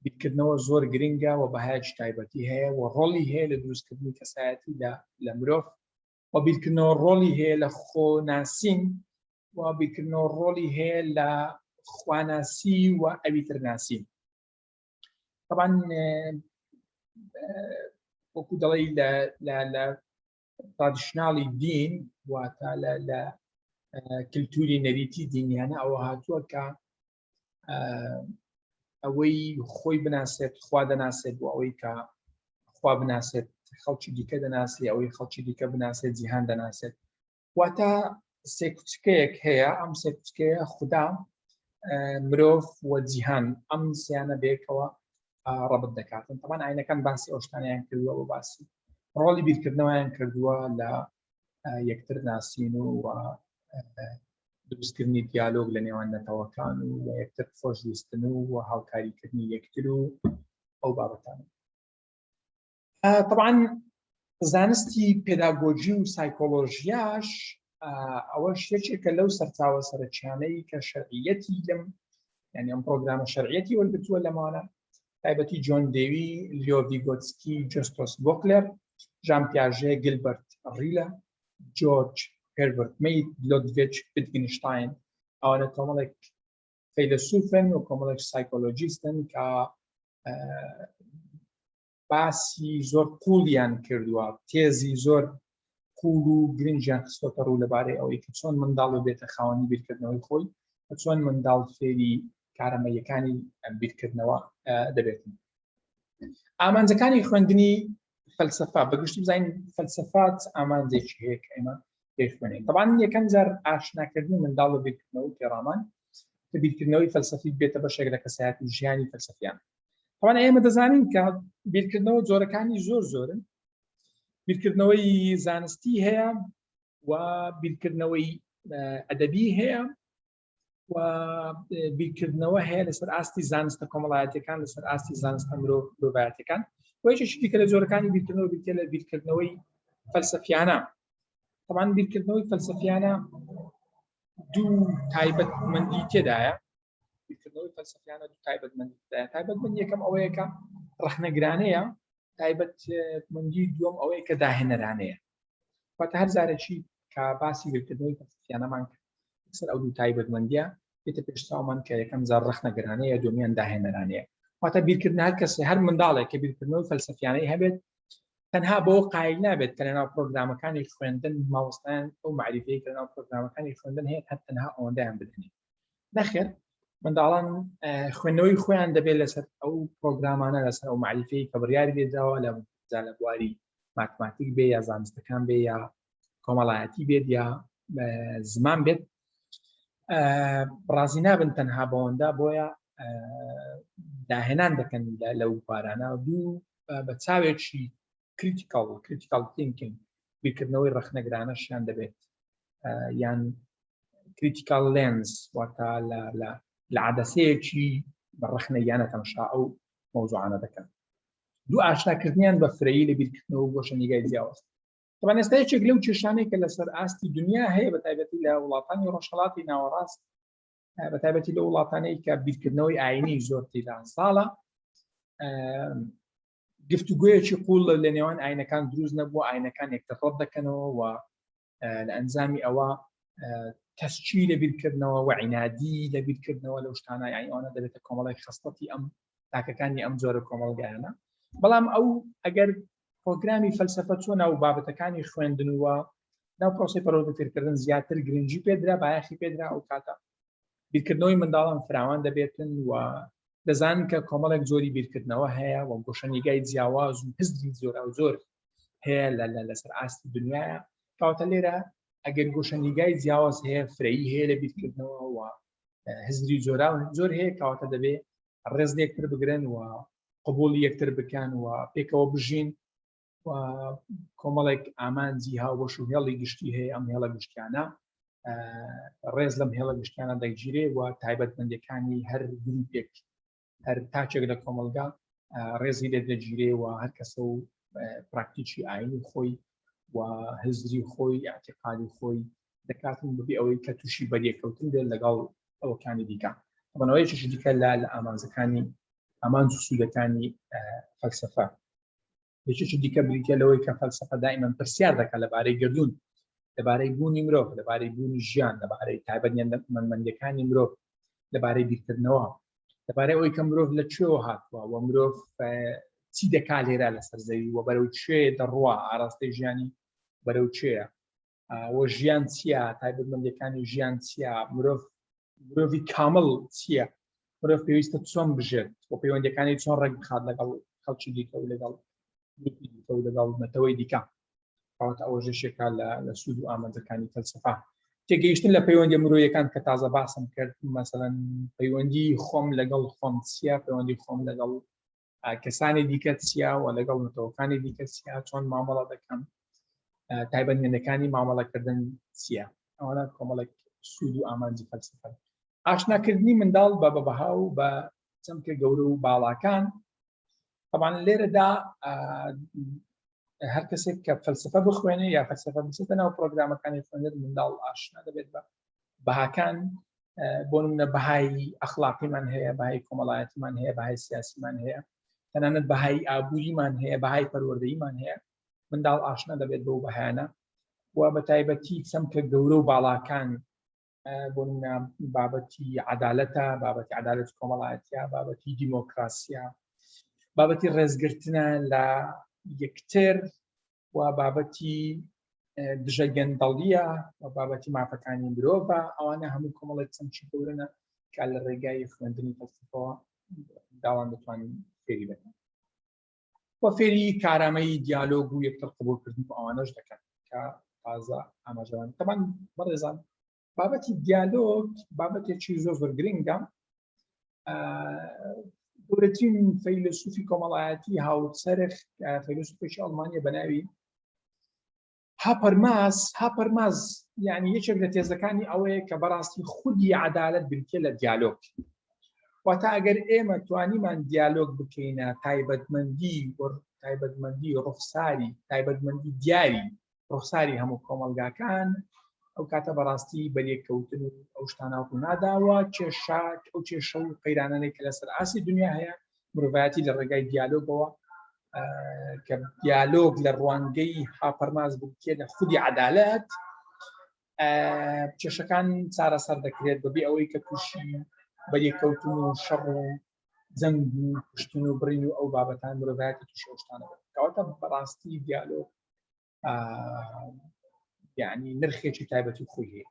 بیرکردنەوە زۆر گرنگە و بەهایەکی تایبەتی هەیە و ڕۆڵی هەیە لە دروستکردنی کەسایەتی لە مرۆڤ، و بیرکردنەوە ڕۆڵی هەیە لە خۆناسین، و بیرکردنەوە ڕۆڵی هەیە لە خواناسی و ئەویترناسی. طبعا وەکو دەڵێی لە traditional ی دین، واتە لە کللتوری نەریتی دینیانە ئەوە هاتووە کە ئەوەی خۆی بناسێت خوا دەناسێت، بۆ ئەوەی کە خوا بناسێت خەڵکی دیکە دەناسی، ئەوەی خەڵکی دیکە بناسێت جیهان دەناسێت. واتە سێکوچکەیەک هەیە، ئەم سێکوچکەیە خودا، مرۆڤ و جیهان، ئەم سیانە بێکەوە ڕەبت دەکاتن. تەمان ئاینەکان باسی ئەو شتانیان کردووە و باسی ڕۆڵی بیرکردنەوەیان کردووە لە یەکتر ناسین و دروستکردنی دیالۆگ لە نێوان نەتەوەکان و یەکتر خۆشویستن و هاوکاریکردنی یەکتر و ئەو بابەتانە. طبعا زانستی پێداگۆجی و سایکۆلۆژیاش ئەوەش یەکێکە لەو سەرچاوە سەرەکیانەی کە شەرعیەتی لەم، یعنی ئەم پرۆگرامە شەرعیەتی وەرگرتووە لەمانە، تایبەتی جۆن دێوی، لیۆ ڤیگۆتسکی، جۆستۆس بۆکلەر، ژان پیاژێ، گیلبەرت ڕیلە، جۆرج هێربەرت مید، لۆدڤیج ڤیتگنشتاین. ئەوانە کۆمەڵێک فەیلەسوفن و کۆمەڵێک سایکۆلۆژیستن کە باسی زۆر قوڵیان کردووە، تێزی زۆر قوڵ و گرنگیان خستۆتە ڕوو لەبارەی ئەوەی کە چۆن منداڵ ببێتە خاوەنی بیرکردنەوەی خۆی و چۆن منداڵ فێری کارەمەیەکانی بیرکردنەوە دەبێتن. ئامانجەکانی خوێندنی فەلسەفە بەگشتی بزانین فەلسەفات ئامانجێکی هەیە کە ئێمە پێخوێنین. طبعا یەکەم جار ئاشناکردنی منداڵ و بیرکردنەوە و تێڕامان کە بیرکردنەوەی فەلسەفی بێتە بەشێک لە کەسایەتی ژیانی فەلسەفیان. طبعا ئێمە دەزانین کە بیرکردنەوە جۆرەکانی زۆر زۆرن، بیرکردنەوەی زانستی هەیە و بیرکردنەوەی ئەدەبی هەیە و بیرکردنەوە هەیە لەسەر ئاستی زانستە کۆمەڵایەتەکان، لەسەر ئاستی زانستە مرۆڤایەتەکان. و یەکێکی دیکە لە جۆرەکانی بیرکردنەوە بریتیە لە بیرکردنەوەی فەلسەفیانە. طبعا بیرکردنەوەی فەلسەفیانە دوو تایبەتمەندی تێدایە. بیرکردنەوەی فەلسەفیانە دوو تایبەتمەندی تێدایە. تایبەتمەندی یەکەم ئەوەیە کە ڕەخنەگرانەیە، تایبەتمەندی دووەم ئەوەیە کە داهێنەرانەیە. واتە هەر جارێکی کە باسی بیرکردنەوەی فەلسەفیانەمان کرد لەسەر ئەو دوو تایبەتمەندیە دێتە پێش چاومان کە یەکەم جار ڕەخنەگرانەیە، دووەمیان داهێنەرانەیە. واتە بیرکردن هەر کەسێ، هەر منداڵێک کە بیرکردنەوەی فەلسەفیانەی هەبێت تەنها بەوە قایل نابێت کە لەناو پرۆگرامەکانی خوێندن مامۆستایان ئەو مەعریفەی کە لەناو پرۆگرامەکانی خوێندن هەیە هەر تەنها ئەوەندەیان بدەنێ. نەخێر، منداڵان خوێندنەوەی خۆیان دەبێت لەسەر ئەو پرۆگرامانە، لەسەر ئەو مەعریفەی کە بڕیاری لێدراوە، لە جا لە بواری ماتماتیک بێ یا زانستەکان بێ یا کۆمەڵایەتی بێت یا زمان بێت، ڕازی نابن تەنها بەوەندا، بۆیە داهێنان دەکەن لەو بوارانە. دوو، بە چاوێکی critical thinking، بیرکردنەوەی ڕەخنەگرانەشیان دەبێت، یان critical lens، واتە لە عدەسەیەکی بە ڕەخنەیانە تەماشا ئەو مەوزوعانە دەکەن. دوو ئاشناکردنیان بە فرەیی لە بیرکردنەوە و گۆشەنیگای جیاواز. طبعا ئێستا یەکێک لەو کێشانەی کە لەسەر ئاستی دنیا هەیە بە تایبەتی لە وڵاتانی ڕۆژهەڵاتی ناوەڕاست بە تایبەتی لە وڵاتانەی کە بیرکردنەوەی ئاینی زۆر تێدا ساڵە گفتوگویەکی قوڵ لە نێوان ئاینەکان دروست نەبووە ئاینەکان یەکتر ڕەت دەکەنەوە و لە ئەنجامی ئەوە تەسچی لە بیرکردنەوە و عینادی لە بیرکردنەوە لەو شتانە یانی ئەوانە دەبێتە کۆمەڵێک خەستەتی ئەم تاکەکانی ئەم جۆرە کۆمەڵگایانە بەڵام ئەو ئەگەر پرۆگرامی فەلسفە چۆن ناو بابەتەکانی خوێندن و ناو پرۆسی پەروەردە فێرکردن زیاتر گرنگی پێدرا بایەخی پێدرا ئەو کاتە بیرکردنەوەی منداڵان فراوان دەبێتن و دەزانن کە کۆمەڵێک جۆری بیرکردنەوە هەیە و گۆشەنیگای جیاواز و هزری زۆرا و زۆر هەیە لە لەسەر ئاستی دنیاە کەواتە لێرە ئەگەر گۆشەنیگای جیاواز هەیە فرەیی هەیە لە بیرکردنەوە و هزری جۆرا زۆر هەیە کەواتە دەبێ ڕێز لێکتر بگرن و قبولی یەکتر بکەن و پێکەوە بژین و کۆمەڵێک ئامانجی هاوبەش و هێڵی گشتی هەیە ئەم هێڵە گشتیانە ڕێز لەم هێڵە گشتیانە دەگیرێ و تایبەتمەندەکانی هەر گروپێک هەر تاکێک لە کۆمەلگا ڕێزی لێ دەگیرێ و هەر کەسە و پراکتیکی ئاینی خۆی و هزری خۆی اعتقادی خۆی دەکاتن بەبێ ئەوەی کە تووشی بەریەکەوتن بێت لەگەڵ ئەوەکانی دیکە بەنەوەیەکی دیکە لە لە ئامانجەکانی ئامانج و سوودەکانی فەلسفە یەکێکی دیکە بریتە لەوەی کە فەلسفە دائیمەن پرسیار دەکات لەبارەی گردون لەبارەی بوونی مرۆڤ لەبارەی بوونی ژیان لەبارەی تایبەتمەندەکانی مرۆڤ لەبارەی بیرکردنەوە لەبارەی ئەوەی کە مرۆڤ لە کوێوە هاتووە و مرۆڤ چی دەکا لێرە لەسەر زەوی و بەرەو کوێ دەڕوا ئاراستەی ژیانی بەرەو کوێیە و ژیان چییە تایبەتمەندەکانی ژیان چییە مرۆڤ مرۆڤی کامل چییە مرۆڤ پێویستە چۆن بژێت و پەیوەندەکانی چۆن ڕێک بخات لەگەڵ خەڵکی دیکە و لەگەڵ دیکە و لەگەڵ نەتەوەی دیکە کەواتە ئەوە ژێشێکە لە لە سوود و ئامانجەکانی فەلسفە تێگەیشتن لە پەیوەندی مرۆیەکان کە تازە باسم کرد مەسەەن پەیوەندی خۆم لەگەڵ خۆم چییە پەیوەندی خۆم لەگەڵ کەسانی دیکە چیا و لەگەڵ نەتەوەکانی دیکە چیا چۆن مامەڵە دەکەم تایبەتمەندەکانی مامەڵەکردن چییە ئەوانە کۆمەڵێک سوود و ئامانجی فەلسفە ئاشناکردنی منداڵ بە بەبەها و بە چەمکە گەورە و باڵاکان طبعا لێرەدا هەر کەسێک کە فەلسفە بخوێنێ یا فەلسفە بچێتە ناو پرۆگرامەکانی خوێندن منداڵ ئاشنا دەبێت بە بەهاکان بۆ نمونە بەهای ئەخلاقیمان هەیە بەهای کۆمەڵایەتیمان هەیە بەهای سیاسیمان هەیە تەنانەت بەهای ئابووریمان هەیە بەهای پەروەردەییمان هەیە منداڵ ئاشنا دەبێت بەو بەهایانە و بە تایبەتی چەمکە گەورە و باڵاکان بۆ نمونە بابەتی عدالەتە بابەتی عدالەت کۆمەڵایەتە بابەتی دیمۆکراسیە بابەتی ڕێزگرتنە لە یەکتر و بابەتی دژە گەندەڵیە و بابەتی مافەکانی مرۆڤە ئەوانە هەموو کۆمەڵێک چەمکی گەورەنە کە لە ڕێگای خوێندنی فەلسەفەوە داوان دەتوانین فێری بکەن و فێری کارامەیی دیالۆگ و یەکتر قبولکردن و ئەوانەش دەکەن کە تازە ئاماژەوان تەمان بەڕێزان بابەتی دیالۆگ بابەتێکی زۆر زۆر گرنگە گەورەترین فەیلسوفی کۆمەڵایەتی هاوچەرخ فەیلسوفێکی ئەڵمانیە بە ناوی هاپەرماس هاپەرماز یعنی یەکێک لە تێزەکانی ئەوەیە کە بەڕاستی خودی عدالت بریتە لە دیالۆگ واتە ئەگەر ئێمە توانیمان دیالۆگ بکەینە تایبەتمەندی تایبەتمەندی ڕوخساری تایبەتمەندی دیاری ڕوخساری هەموو کۆمەڵگاکان ئەو کاتە بەڕاستی بەریەککەوتن و ئەو شتانە ڕووناداوە کێشە ئەو کێشە و قەیرانانەی کە لەسەر ئاستی دنیا هەیە مرۆڤایەتی لە ڕێگای دیالۆگەوە کە دیالۆگ لە ڕوانگەی هاپەرماز بکێ لە خودی عدالەت کێشەکان چارەسەر دەکرێت بەبێ ئەوەی کە تووشی بەریەکەوتن و شەڕ و جەنگ و کوشتن و بڕین و ئەو بابەتان مرۆڤایەتی تووشی ئەو شتانە کەواتە بەڕاستی دیالۆگ یعنی نرخێکی تایبەتی خۆی هەیە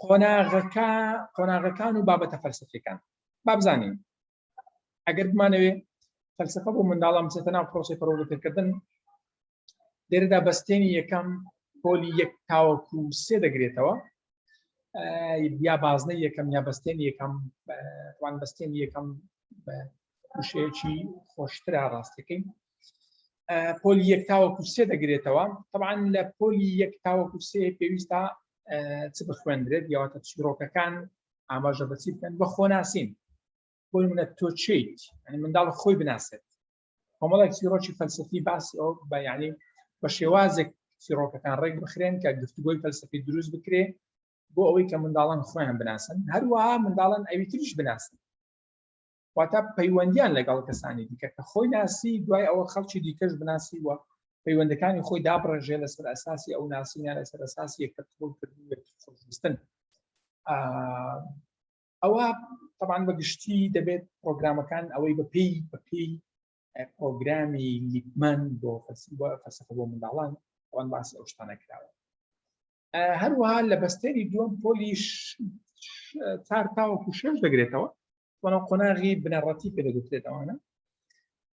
قۆناغەکە قۆناغەکان و بابەتە فەلسەفیەکان با بزانین ئەگەر بمانەوێ فەلسفە بۆ منداڵان بچێتە ناو پرۆسی پەروەردەکردن لێرەدا بەستێنی یەکەم پۆلی یەک تاوەکو سێ دەگرێتەوە یا بازنەی یەکەم یا بەستێنی یەکەم توان بەستێنی یەکەم وشەیەکی خۆشترە ڕاستەکەی پۆلی یەک تاوەکو سێ دەگرێتەوە طبعا لە پۆلی یەک تاوەکو سێ پێویستە چ بخوێندرێت یاواتە چیرۆکەکان ئاماژە بەچی بکەن بە خۆناسین بۆ منە تۆ چیت ینی منداڵ خۆی بناسێت. کۆمەڵێک چیرۆکی فەلسەفی باسی ئەو بە یعنی بە شێوازێک چیرۆکەکان ڕێک بخرێن کە گفتوگۆی فەلسەفی دروست بکرێ بۆ ئەوەی کە منداڵان خۆیان بناسن، هەروەها منداڵان ئەوی تریش بناسن، واتە پەیوەندیان لەگەڵ کەسانی دیکە کە خۆی ناسی دوای ئەوە خەڵکی دیکەش بناسی و پەیوەندەکانی خۆی دابڕێژێ لەسەر ئەساسی ئەو ناسینە، لەسەر ئەساسی یەکتر قبوڵکردن و یەکتر خۆشویستن. ئەوە طبعا بە گشتی دەبێت پرۆگرامەکان ئەوەی بە پێی بە پێی پرۆگرامی لیپمان بۆ فەلسەفە بۆ منداڵان ئەوان باسی ئەو شتانە کراوە. هەروەها لە بەستێنی دووەم پۆلی چار تاوەکو شش دەگرێتەوە، بەڵام قۆناغی بنەڕەتی پێ دەگوترێت. ئەوانە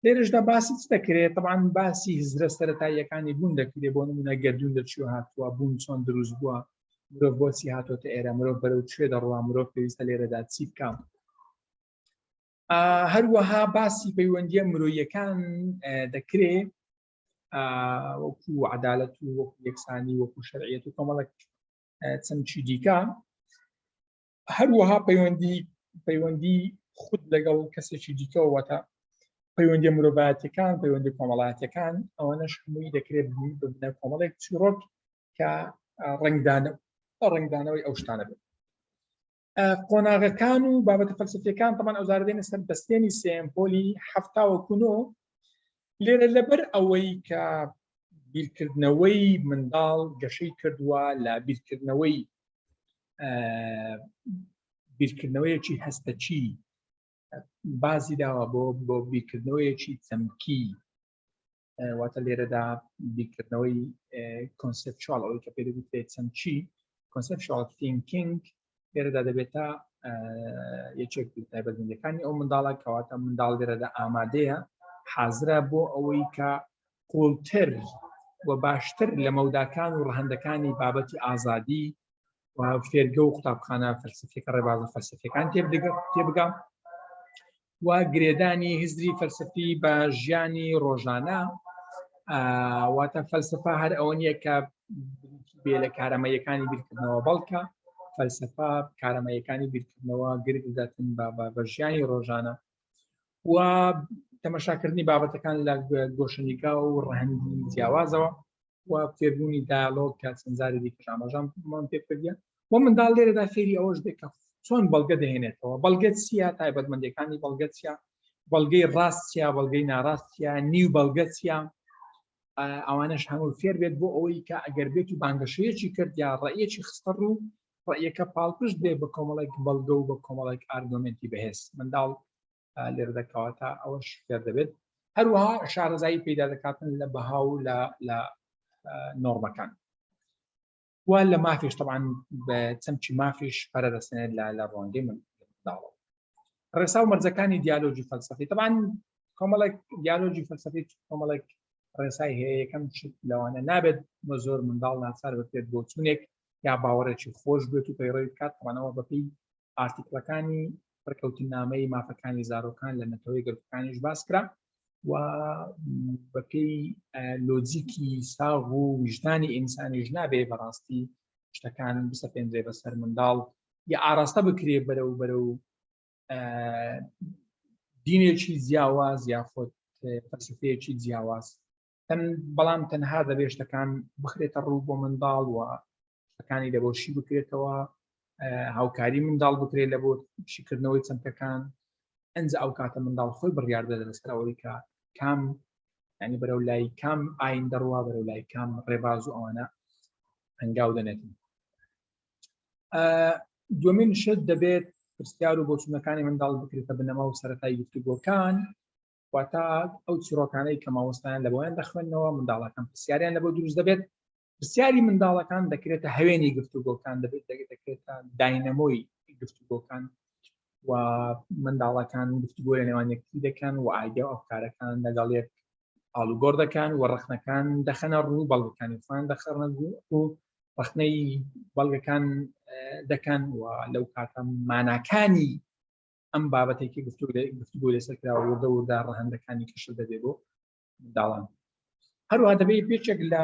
لێرەشدا باسی چ دەکرێت؟ طبعا باسی هزرە سەتاییەکانی بوون دەکرێت، بۆ نمونە گردون لە چی هاتووە، بوون چۆن دروست بووە، مرۆڤ بۆچی هاتۆتە ئێرە، مرۆڤ بەرەو کوێ دەڕوا، مرۆڤ پێویستە لێرەدا چی بکام. هەروەها باسی پەیوەندیە مرۆیەکان دەکرێت، وەکو عدالەت و وەکو یەکسانی، وەکو شەرعیەت و کۆمەڵک چەمکی دیکە. هەروەها پەیوەندی خود لەگەڵ کەسێکی دیکەوە، واتە پەیوەندی مرۆڤایەتەکان، پەیوەندی کۆمەڵایەتەکان، ئەوانەش هەمووی دەکرێت ببنە کۆمەڵێک چیرۆک کە ڕەنگدانەوەی ئەو شتانە بێت. قۆناغەکان و بابەتە فەلسەفیەکان تەمان ئەوزارە دێنە سەر بەستێنی سێم پۆلی حەفتاوە کونۆ. لێرە لەبەر ئەوەی کە بیرکردنەوەی منداڵ گەشەی کردووە لە بیرکردنەوەیەکی هەستەکی بازی داوە بۆ بیرکردنەوەیەکی چەمکی، واتە لێرەدا بیرکردنەوەی conceptual، ئەوەی کە پێ دەگوترێت چەمکی conceptual thinking، لێرەدا دەبێتە یەکێک لە تایبەتمەندیەکانی ئەو منداڵە. کەواتە منداڵ لێرەدا ئامادەیە، حازرە بۆ ئەوەی کە قوڵتر و باشتر لە مەوداکان و ڕەهەندەکانی بابەتی ئازادی و فێرگە و قوتابخانە فەلسەفیەکە، ڕێبازە فەلسەفیەکان تێبگا و گرێدانی هزری فەلسەفی بە ژیانی ڕۆژانە. واتە فەلسفە هەر ئەوە نییە کە بێ لە کارەمەیەکانی بیرکردنەوە، بەڵکە فەلسفە کارەمەیەکانی بیرکردنەوە گرنگ دەداتن بە ژیانی ڕۆژانە و تەمەشاکردنی بابەتەکان لە گۆشەنیگا و ڕەهەندی جیاوازەوە و فێربوونی دایالۆگ کە چەند جاری دیکەش ئاماژەمان پێ کردیە. و منداڵ لێرەدا فێری ئەوەش بێت کە چۆن بەڵگە دەهێنێتەوە، بەڵگە چییە، تایبەتمەندەکانی بەڵگە چییە، بەڵگەی ڕاست چییە، بەڵگەی ناڕاست چییە، نیو بەڵگە چییە، ئەوانەش هەموو فێر بێت بۆ ئەوەی کە ئەگەر بێت و بانگەشەیەکی کرد یا ڕەئیەکی خستە ڕوو، ڕەئیەکە پاڵپشت بێ بە کۆمەڵێک بەڵگە و بە کۆمەڵێک argument ی بەهێز. منداڵ لێرە دەکەواتە ئەوەش فێر دەبێت. هەروەها شارەزایی پەیدا دەکاتن لە بەها و لە نۆرمەکان و لە مافیش، طبعا بە چەمکی مافیش پەرە دەسێنێت لە ڕوانگەی منداڵەوە. ڕێسا و مەرجەکانی دیالۆگی فەلسەفی، طبعا کۆمەڵێک دیالۆگی فەلسەفی کۆمەڵێک ڕێسای هەیە. یەکەم شت لەوانە نابێت بە زۆر منداڵ ناچار بکرێت بۆ چونێک یا باوەڕێکی خۆش بێت و پەیڕەوی بکات. طبعاەوە بەپێی article ەکانی ڕێکەوتنامەی مافەکانی زارۆکان لە نەتەوەی گەلەکانیش باس کرا و بەپێی لۆجیکی ساغ و ویژدانی ئینسانیش نابێ بەڕاستی شتەکان بسەپێنرێ بەسەر منداڵ یا ئاراستە بکرێ بەرەو بەرەو دینێکی جیاواز یاخود فەلسفەیەکی جیاواز. بەڵام تەنها دەبێ شتەکان بخرێتە ڕوو بۆ منداڵ و شتەکانی لە بۆ شی بکرێتەوە، هاوکاری منداڵ بکرێت لە بۆ شیکردنەوەی چەمکەکان. ئەنج ئەو کاتە منداڵ خۆی بڕیار دەدات لەسەر ئەوەی کە کام ینی بەرەو لای کام ئاین دەڕوا، بەرەو لای کام ڕێباز و ئەوانە هەنگاو دەنێتن. دومین شت دەبێت پرسیار و بۆچوونەکانی منداڵ بکرێتە بنەما و سەتای گفتوگۆکان، واتە ئەو چیرۆکانەی کە مامۆستایان لە بۆیان دەخوێندنەوە منداڵەکان پرسیاریان لە بۆ دروست دەبێت. پرسیاری منداڵەکان دەکرێتە هەوێنی گفتوگۆکان، دەبێت دەکرێتە داینەمۆی گفتوگۆکان و منداڵەکان گفتوگۆ لە نێوان یەکتری دەکەن و ئایدیا و ئەفکارەکان لەگەڵ یەک ئاڵوگۆڕ دەکەن و ڕەخنەکان دەخەنە ڕوو، بەڵگەکانی خۆیان دەخەنە ڕوو، ڕەخنەی بەڵگەکان دەکەن و لەو کاتە ماناکانی ئەم بابەتێکی گفتوگۆ لەسەر کراوە وردە وردە ڕەهەندەکانی کەشف دەبێت بۆ منداڵان. هەروەها دەبێت پێچێک لە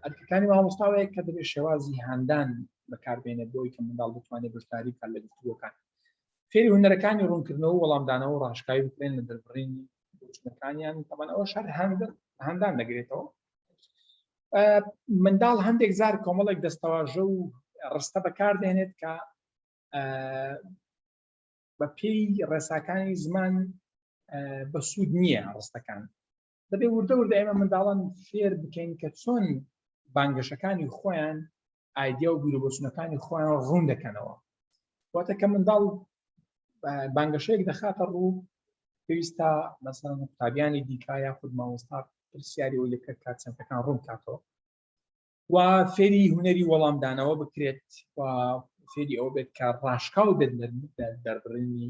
ئەرکەکانی مامۆستاوەیە کە دەبێت شێوازی هاندان بەکاربێنێت بۆی کە منداڵ بتوانێت بەشداری بکات لە گفتوگۆکان. فێری هونەرەکانی ڕوونکردنەوە و وەڵامدانەوە و ڕاشکاوی بکرێن لە دەربڕینی. بۆچونەکانیان تەمان ئەوە شەر هەندان دەگرێتەوە. منداڵ هەندێک زار کۆمەڵێک دەستەواژە و ڕستە بەکاردێنێت کە بە پێی ڕێساکانی زمان بەسوود نییە ڕستەکان. دەبێ وردە وردە ئێمە منداڵان فێر بکەین کە چۆن بانگەشەکانی خۆیان، ئایدیا و بیروبۆچونەکانی خۆیان ڕوون دەکەنەوە. واتە کە منداڵ بانگەشەیەک دەخاتە ڕوو، پێویستە مەسەڵەن قوتابیانی دیکە یاخود مامۆستا پرسیاری ئەوی لەکە کات چەمکەکان ڕوون کاتەوە و فێری هونەری وەڵامدانەوە بکرێت و فێری ئەوە بێت کە ڕاشکاو بێت لە دەربڕینی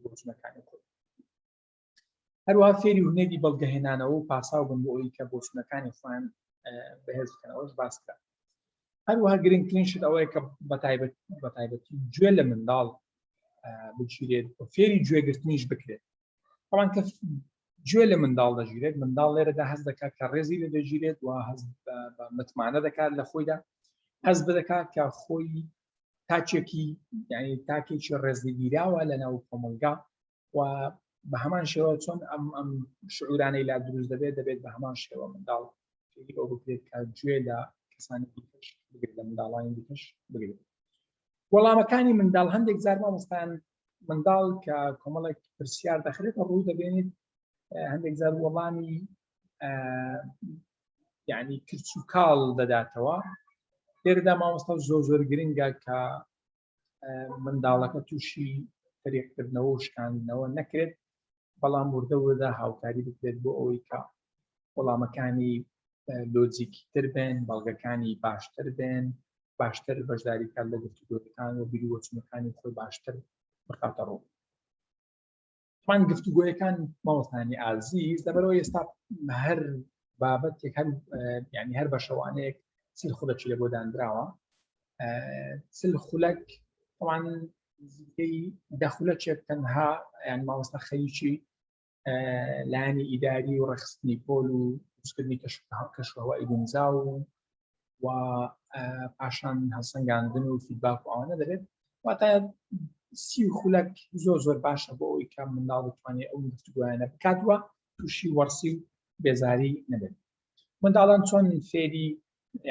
بۆچونەکانی خۆی. هەروەها فێری هونەری بەڵگەهێنانەوە و پاساو بن بۆ ئەوەی کە بۆچوونەکانی خۆیان بەهێز بکەنەوەش باس کرا. هەروەها گرنگترین شت ئەوەیە کە بە تایبەتی گوێ لە منداڵ بگیرێت و فێری گوێگرتنیش بکرێت. بەڵام کە گوێ لە منداڵ دەگیرێت، منداڵ لێرەدا هەست دەکات کە ڕێزی لێ دەگیرێت و هەست بە متمانە دەکات لە خۆیدا، هەست دەکات کە خۆی تاکێکی یعنی تاکێکی ڕێزلێگیراوە لە ناو کۆمەڵگا و بە هەمان شێوە چۆن ئەم ئەم شعورانەی لا دروست دەبێت، دەبێت بە هەمان شێوە منداڵ فێری ئەو بکرێت کە گوێ لە کەسانی دیکەش بگرێت، لە منداڵانی دیکەش بگرێت. وەڵامەکانی منداڵ هەندێک جار مامۆستایان منداڵ کە کۆمەڵێک پرسیار دەخرێتە ڕوو دەبێنێت، هەندێک جار وەڵامی یعنی کرچ و کاڵ دەداتەوە. لێرەدا مامۆستا زۆر زۆر گرنگە کە منداڵەکە تووشی فەریقکردنەوە و شکاندنەوە نەکرێت، بەڵام وردە وردە هاوکاری بکرێت بۆ ئەوەی کە وەڵامەکانی لۆجیکیتر بن، بەڵگەکانی باشتر بن، باشتر بەشداری کات لە گفتوگۆەکان و بیروبۆچوونەکانی خۆی باشتر بخاتە ڕوو. طبعا گفتوگۆیەکان مامۆستایانی ئازیز لەبەرەوە ئێستا هەر بابەتێک هەر یعنی هەر بەشەوانەیەک 40 خولەکی لە بۆ دانراوە. 40 خولەک طبعا نزیکەی 10 خولەکێک تەنها یان مامۆستا خەریکی لایەنی ئیداری و ڕێکخستنی پۆل و دروستکردنی کەشوهەوای گونجاو و پاشان هەڵسەنگاندن و feedback و ئەوانە دەبێت. واتە 30 خولەک زۆر زۆر باشە بۆ ئەوەی کە منداڵ بتوانێت ئەو گفتوگۆیانە بکات و تووشی وەڕسی و بێزاری نەبێت. منداڵان چۆن فێری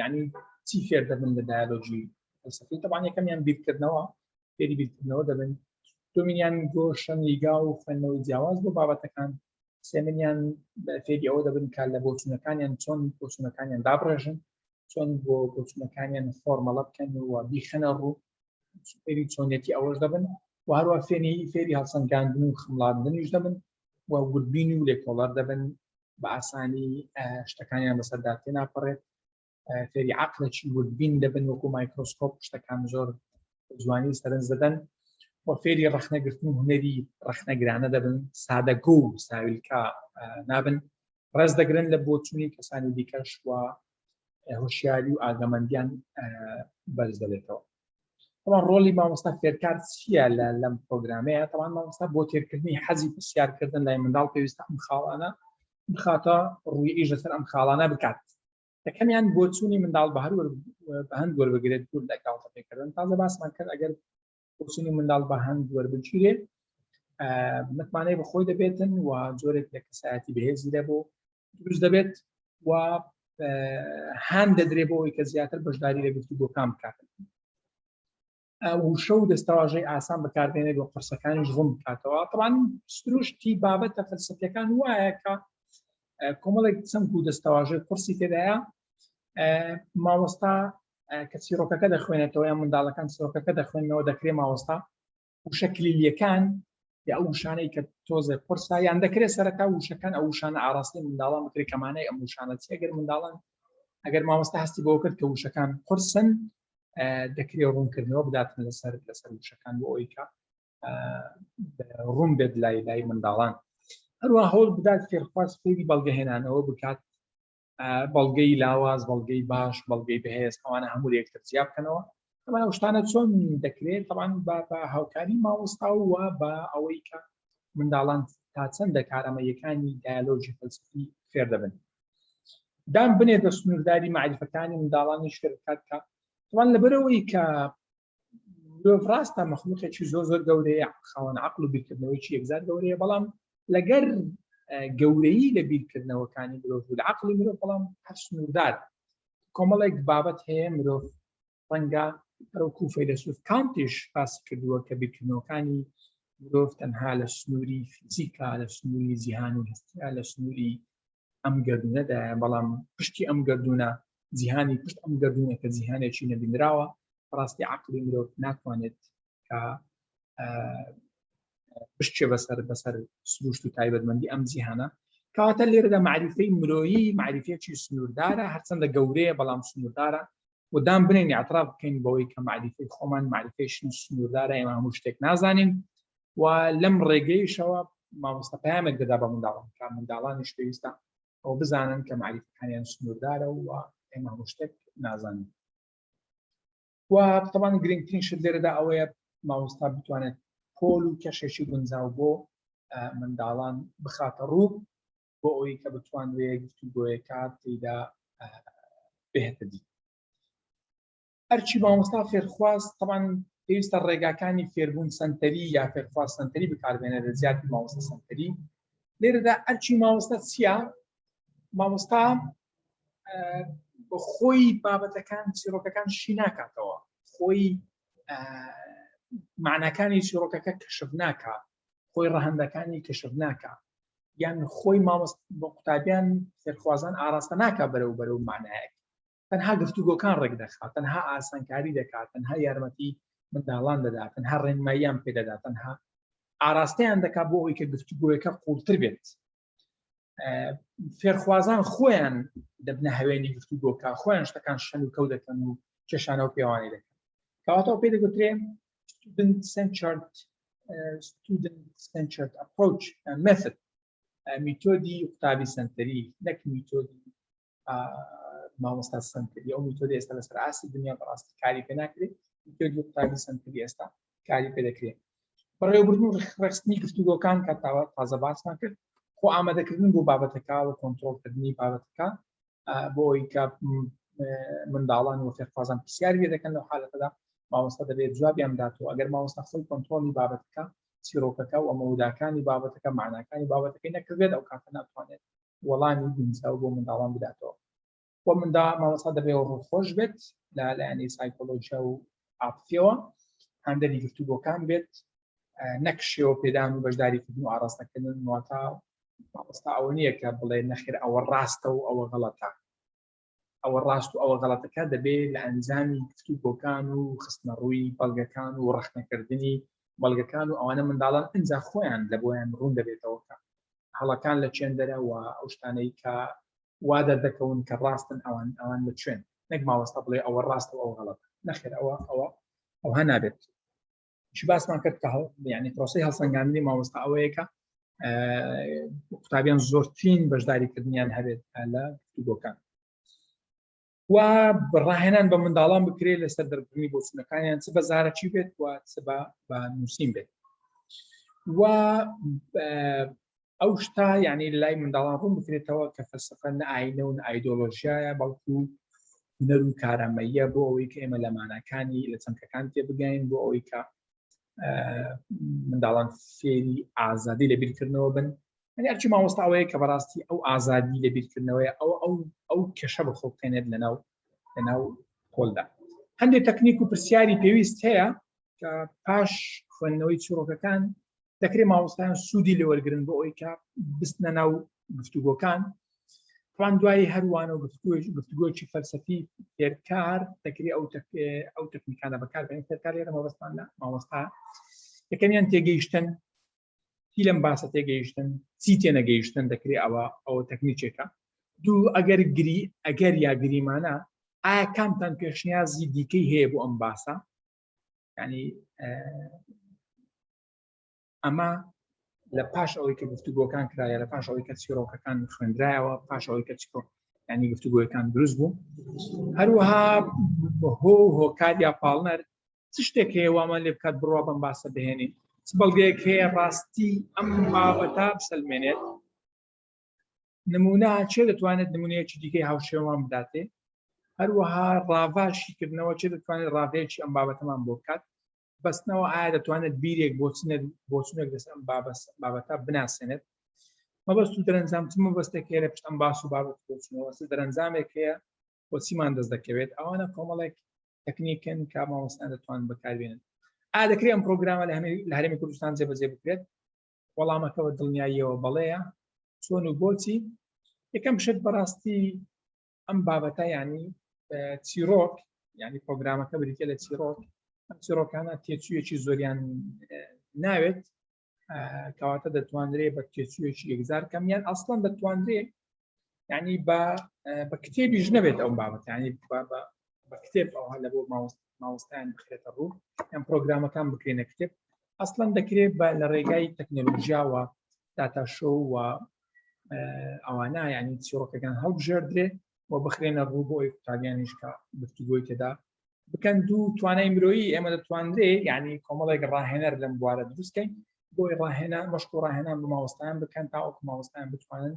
یعنی چی فێر دەبن لە دایالۆژی فەلسەفی؟ طبعا یەکەمیان بیرکردنەوە، فێری بیرکردنەوە دەبن. دومینیان گۆشە نیگا و خوێندنەوەی جیاواز بۆ بابەتەکان. سێمنیان فێری ئەوە دەبن کە لە بۆچوونەکانیان چۆن بۆچوونەکانیان دابڕێژن، چۆن بۆ بۆچوونەکانیان فۆرمەڵە بکەن و بیخەنە ڕوو، فێری چۆنیەتی ئەوەش دەبن و هەروە فێری فێری هەڵسەنگاندن و خمڵاندنیش دەبن و وردبین و لێکۆڵەر دەبن، بە ئاسانی شتەکانیان بەسەردا تێناپەڕێت. فێری عقلێکی وردبین دەبن، وەکو مایکرۆسکۆپ شتەکان زۆر جوانی سەرنج دەدەن و فێری ڕەخنەگرتن و هونەری ڕەخنەگرانە دەبن، سادەگۆ و ساویلکە نابن، ڕێز دەگرن لە بۆچوونی کەسانی دیکەش و هۆشیاری و ئاگەمەندیان بەرز دەبێتەوە. طبعا ڕۆڵی مامۆستا فێرکار چییە لە لەم پرۆگرامەیە؟ طبعا مامۆستا بۆ تێرکردنی حەزی پرسیارکردن لای منداڵ پێویستە ئەم خاڵانە بخاتە ڕووی، ئیش لەسەر ئەم خاڵانە بکات. یەکەمیان بۆچوونی منداڵ بە هەر بە هەند وەربگرێت دوور لە گاڵتە پێکردن. تازە باسمان کرد ئەگەر بۆچوونی منداڵ بە هەند وەربگیرێت متمانەی بەخۆی دەبێتن و جۆرێک لە کەسایەتی بەهێزی لە بۆ دروست دەبێت و هان دەدرێ بۆ ئەوەی کە زیاتر بەشداری لە گفتوگۆکان بکات. وشە و دەستەواژەی ئاسان بەکاربێنێت و قورسەکانیش ڕوون بکاتەوە. طبعا سروشتی بابەتە فەلسەفیەکان وایە کە کۆمەڵێک چەمک و دەستەواژەی قورسی تێدایە. مامۆستا کە چیرۆکەکە دەخوێنێتەوە یان منداڵەکان چیرۆکەکە دەخوێنەوە، دەکرێت مامۆستا وشە کلیلیەکان یا ئەو وشانەی کە تۆزێک قورسە، یان دەکرێت سەرەتا وشەکان ئەو وشانە ئاراستەی منداڵان بکرێت کەمانەی ئەم وشانە چی. ئەگەر منداڵان ئەگەر مامۆستا هەستی بۆ کرد کە وشەکان قورسن، دەکرێت ڕوونکردنەوە بداتن لەسەر وشەکان بۆ ئەوەی کە ڕوون بێت لای لای منداڵان. هەروە هەوڵ بدات فێرخواز فێری بەڵگەهێنانەوە بکات، بەڵگەی لاواز، بەڵگەی باش، بەڵگەی بەهێز، ئەوانە هەموو لە یەکتر جیا بکەنەوە. طبعا ئەو شتانە چۆن دەکرێت؟ طبعا بە هاوکاری مامۆستا و بە ئەوەی کە منداڵان تا چەندە کارامەیەکانی دایالۆژی فەلسەفی فێر دەبن. دان بنێت بە سنوورداری مەعریفەکانی منداڵانیش فێر بکات کە طبعا لەبەرەوەی کە مرۆڤ ڕاستە مەخلوقێکی زۆر زۆر گەورەیە، خاوەن عقل و بیرکردنەوەیکی یەکجار گەورەیە، بەڵام لەگەر گەورەی لە بیرکردنەوەکانی مرۆڤ و لە عقلی مرۆڤ، بەڵام هەر سنووردار. کۆمەڵێک بابەت هەیە مرۆڤ ڕەنگە هەروەکو فەیلەسوف کانتیش باسی کردووە کە بیرکردنەوەکانی مرۆڤ تەنها لە سنووری فیزیکا، لە سنووری جیهانی هەستیا، لە سنووری ئەم گردونەدایە، بەڵام پشتی ئەم گردونە، جیهانی پشت ئەم گردونە کە جیهانێکی نەبینراوە، بەڕاستی عقلی مرۆڤ ناتوانێت کە بشچێ بەسەر سروشت و تایبەتمەندی ئەم جیهانە. کەواتە لێرەدا معریفەی مرۆیی معریفەیەکی سنووردارە، هەرچەندە گەورەیە بەڵام سنووردارە. و دان بنێین، اعتراف بکەین بەوەی کە معریفەی خۆمان معریفەی سنووردارە، ئێمە هەموو شتێک نازانین. و لەم ڕێگەیشەوە مامۆستا پەیامێک دەدا بە منداڵان کە منداڵانیش پێویستە ئەو بزانن کە معریفەکانیان سنووردارە و ئێمە هەموو شتێک نازانین. و طبعا گرنگترین شت لێرەدا ئەوەیە مامۆستا بتوانێت پۆل و کەشێکی گونجاو بۆ منداڵان بخاتە ڕوو بۆ ئەوەی کە بتوانرێت گفتوگۆیەکە تێیدا بێتە دی. ئەرچی مامۆستا فێرخواز طبعا پێویستە ڕێگاکانی فێربوون سنتەری یا فێرخواز سنتەری بکاربێنێت لە زیادی مامۆستا سنتەری. لێرەدا ئەرچی مامۆستا چییە؟ مامۆستا خۆی بابەتەکان، چیرۆکەکان شی ناکاتەوە، خۆی معناکانی چیرۆکەکە کەشف ناکا، خۆی ڕەهەندەکانی کەشف ناکا، یان خۆی مامۆست بۆ قوتابیان فێرخوازان ئاراستە ناکا بەرەو بەرەو معنایەک. تەنها گفتوگۆکان ڕێک دەخات، تەنها ئاسانکاری دەکات، تەنها یارمەتی منداڵان دەدات، تەنها ڕێنماییان پێدەدات، تەنها ئاراستەیان دەکات بۆ ئەوەی کە گفتوگۆیەکە قوڵتر بێت. فێرخوازان خۆیان دەبنە هەوێنی گفتوگۆکە، خۆیان شتەکان شەن و کەو دەکەن و کێشانە و پێوانی دەکەن. کەواتە پێ دەگوترێ student centered student centered approach method، میتۆدی قوتابی سنتەری نەک میتۆدی مامۆستا سنتەری. ئەو میتۆدی ئێستا لەسەر ئاستی دنیا بەڕاستی کاری پێ ناکرێت، میتۆدی قوتابی سنتەری ئێستا کاری پێ دەکرێت. بەڕێوەبردن و ڕێکخستنی گفتوگۆکان کە تازە باسمان کرد، خۆ ئامادەکردن بۆ بابەتەکە و کۆنترۆڵکردنی بابەتەکە بۆ ئەوەی کە منداڵان و فێرخوازان پرسیار لێ دەکەن، لەو حالەتەدا مامۆستا دەبێت جوابیان بداتەوە. ئەگەر مامۆستا خۆی کۆنترۆڵی بابەتەکە، چیرۆکەکە و مەوداکانی بابەتەکە، معناکانی بابەتەکەی نەکردێت، ئەو کاتە ناتوانێت وەڵامی گونجاو بۆ منداڵان بداتەوە. و مندا مامۆستا دەبێت ڕووخۆش بێت لە لایەنی سایکۆلۆژیا و عاتفیەوە، هاندەری گفتوگۆکان بێت نەک شێوە پێدان و بەشداریکردن و ئاراستەکردن. واتە مامۆستا ئەوە نییە کە بڵێ نەخێر ئەوە ڕاستە و ئەوە غەڵەتە، ئەوە ڕاست و ئەوە غەڵەتەکە دەبێت لە ئەنجامی گفتوگۆکان و خستنەڕووی بەڵگەکان و ڕەخنەکردنی بەڵگەکان و ئەوانە منداڵان ئینجا خۆیان لە بۆیان ڕوون دەبێتەوە کە هەڵەکان لە چێندەرە و ئەو شتانەی کە وا دەردەکەون کە ڕاستن ئەوان لە کوێن، نەک مامۆستا بڵێ ئەوە ڕاستە و ئەوە غەڵەتە. نەخێر ئەوە ئەوە ئەوها نابێت. چی باسمان کرد کە یعنی پرۆسەی هەڵسەنگاندنی مامۆستا ئەوەیە کە قوتابیان زۆرترین بەشداریکردنیان هەبێت لە گفتوگۆکان و ڕاهێنان بە منداڵان بکرێت لەسەر دەربڕینی بۆچوونەکانیان، چ بە زارەکی بێت و چ بە نووسین بێت. و ئەو شتا یعنی لای منداڵان ڕوون بکرێتەوە کە فەلسفە نە ئاینە و نە ئایدۆلۆژیایە، بەڵکو هونەر و کارامەییە بۆ ئەوەی کە ئێمە لە ماناکانی لە چەمکەکان تێبگەین، بۆ ئەوەی کە منداڵان فێری ئازادی لە بیرکردنەوە بن. یعنی ئەرکی مامۆستا ئەوەیە کە بەڕاستی ئەو ئازادی لە بیرکردنەوەی ئەو کێشە بەخۆ بخێنێت لەناو پۆلدا. هەندێک تەکنیک و پرسیاری پێویست هەیە کە پاش خوێندنەوەی چیرۆکەکان دەکرێت مامۆستایان سوودی لێوەرگرن بۆ ئەوەی کە بستنە ناو گفتوگۆکان. طبعا دوای هەروانە و گفتوگۆکی فەلسەفی فێرکار دەکرێت ئەو تەکنیکانە بەکاربێن. فێرکار لێرە مەبەستمان لە مامۆستا. یەکەمیان تێگەیشتن، چی لەم باسە تێگەیشتن، چی تێنەگەیشتن، دەکرێت ئەوە تەکنیکێکە. دوو، ئەگەر گری ئەگەر یا گریمانە، ئایا کامتان پێشنیازی دیکەی هەیە بۆ ئەم باسە؟ ینی ئەمە لە پاش ئەوەی کە گفتوگۆکان کرایە، لە پاش ئەوەی کە چیرۆکەکان خوێندرایەوە، پاش ئەوەی کە چیرۆک ینی گفتوگۆیەکان دروست بوو. هەروەها هۆ هۆکار یا پاڵنەر، چ شتێک هەیە وامان لێ بکات بڕوا بەم باسە بهێنین؟ چ بەڵگەیەک هەیە ڕاستی ئەم بابەتە بسەلمێنێت؟ نمونە، چێ دەتوانێت نمونەیەکی دیکەی هاوشێوەمان بداتێ؟ هەروەها ڕاڤا، شیکردنەوە، چێ دەتوانێت ڕاڤەیەکی ئەم بابەتەمان بۆ بکات؟ بەستنەوە، ئایا دەتوانێت بیرێک بۆچونێک لەسەر ئەم بابەتە بناسێنێت؟ مەبەست و دەرەنجام چ مەبەستێک هەیە لە پشت ئەم باس و بابەت بۆچونەوە چ دەرەنجامێک هەیە بۆ چیمان دەست دەکەوێت ئەوانە کۆمەڵێک تەکنیکن کە مامۆستایان دەتوانن بەکاربێنن ئا دەکرێت ئەم پرۆگرامە لە هەرێمی کوردستان جێبەجێ بکرێت وەڵامەکە بە دڵنیاییەوە بەڵێیە چۆن و بۆچی یەکەم شت بەڕاستی ئەم بابەتە ینی چیرۆک ینی پرۆگرامەکە بریتە لە چیرۆک ئەم چیرۆکانە تێچوویەکی زۆریان ناوێت کەواتە دەتوانرێ بە تێچوویەکی یەکجار کەم یان ئەسڵەن دەتوانرێ ینی بە بە کتێبیش نەبێت ئەو بابەت ینی بە کتێب ئەوها لە بۆ ماوەستایان بخرێتە ڕوو یان پرۆگرامەکان بکرێنە کتێب ئەسڵەن دەکرێت بە لە ڕێگای تەکنەلۆژیاوە data show و ئەوانە ینی چیرۆکەکان هەڵبژێردرێ و بخرێنە ڕوو بۆ ئەوی قوتابیانیش کە گفتوگۆی تێدا بکەن دوو توانای مرۆیی ئێمە دەتوانرێ یعنی کۆمەڵێک ڕاهێنەر لەم بوارە دروستکەین بۆی ڕاهێنان مەشق و ڕاهێنان بە ماوەستایان بکەن تاوەکو ماوەستایان بتوانن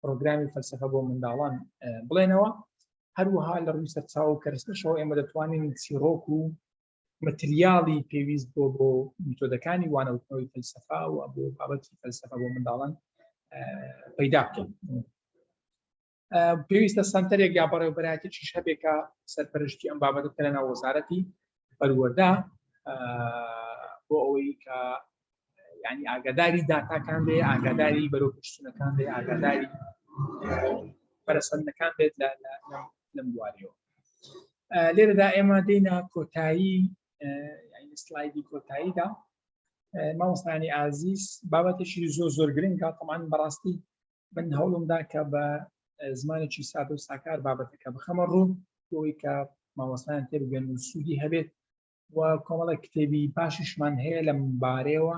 پرۆگرامی فەلسفە بۆ منداڵان بڵێنەوە هەروەها لە ڕووی سەرچاو و کەرستەشەوە ئێمە دەتوانین چیرۆک و مەتریاڵی پێویست بۆ بۆ میتۆدەکانی وانەوتنەوەی فەلسفە و بۆ بابەتی فەلسفە بۆ منداڵان پەیدا بکەین پێویستە سەنتەرێک یا بەڕێوبەرایەتێکیش هەبێ کە سەرپەرشتی ئەم بابەتە بکە لەناو وەزارەتی پەروەردە بۆ ئەوەی کە ینی ئاگاداری داتاکان بێ ئاگاداری بەرەو پشتونەکان بێ ئاگاداری پەرەسەندەکان بێت لەم بوارەوە لێرەدا ئێمە دێنە کۆتایی سلایدی کۆتاییدا مامۆستانی ئازیز بابەتێکی زۆر زۆر گرنگە تەمان بەڕاستی من هەوڵمدا کە بە زمانێکی سادە و ساکار بابەتەکە بخەمە ڕوو بۆی کە مامۆستایان تێبگەن و سوودی هەبێت و کۆمەڵێک کتێبی باشیشمان هەیە لەم بارەیەوە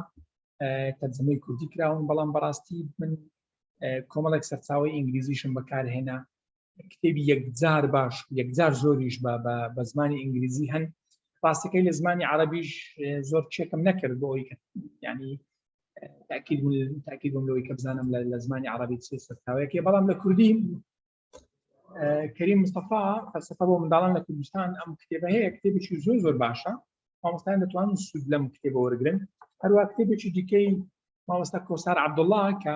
تەرجەمەی کوردی کراون بەڵام بەڕاستی من کۆمەڵێک سەرچاوی ئینگلیزیشم بەکارهێنا کتێبی یەکجار باش یەکجار زۆریش بە بە زمانی ئینگلیزی هەن ڕاستەکەی لە زمانی عربیش زۆر چێکم نەکرد بۆ ئەوی ینی تاکید تاکید بووم لەوەی کە بزانم لە زمانی عربی چ سەرچاوەیەکی بەڵام لە کوردی کەریم مستەفا فەلسفە بۆ منداڵان لە کوردستان ئەم کتێبە هەیە کتێبێکی زۆر زۆر باشە مامۆستایان دەتوانن سوود لەم کتێبە وەرگن هەروە کتێبێکی دیکەی مامۆستا کۆسار عەبدوڵڵا کە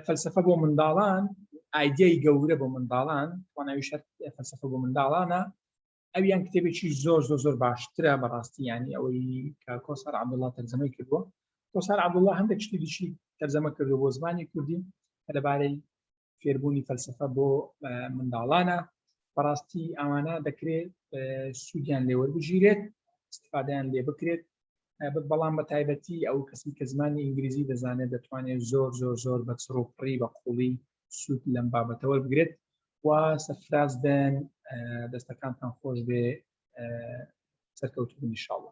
فەلسفە بۆ منداڵان ئایدیای گەورە بۆ منداڵان تواناوی شەر فەلسفە بۆ منداڵانە ئەویان کتێبێکی زۆر زۆر زۆر باشترە بەڕاستی ینی ئەوەی کە کۆسار عەبدوڵڵا تەرجەمەی کردووە کۆسار عەبدوڵڵا هەندێک شتی دیشی تەرجەمە کردو بۆ زمانی کوردی کە لەبارەی فێربوونی فەلسفە بۆ منداڵانە بەڕاستی ئەوانە دەکرێت سوودیان لێوەربگیرێت استفادەیان لێ بکرێت بەڵام بە تایبەتی ئەو کەسی کە زمانی ئینگلیزی دەزانێت دەتوانێت زۆر زۆر زۆر بە چڕ و پڕی بە قوڵی سوود لەم بابەتە وەربگرێت و سەرفراز بن دەستەکانتان خۆش بێ سەرکەوتوو بن ئینشاءاللە.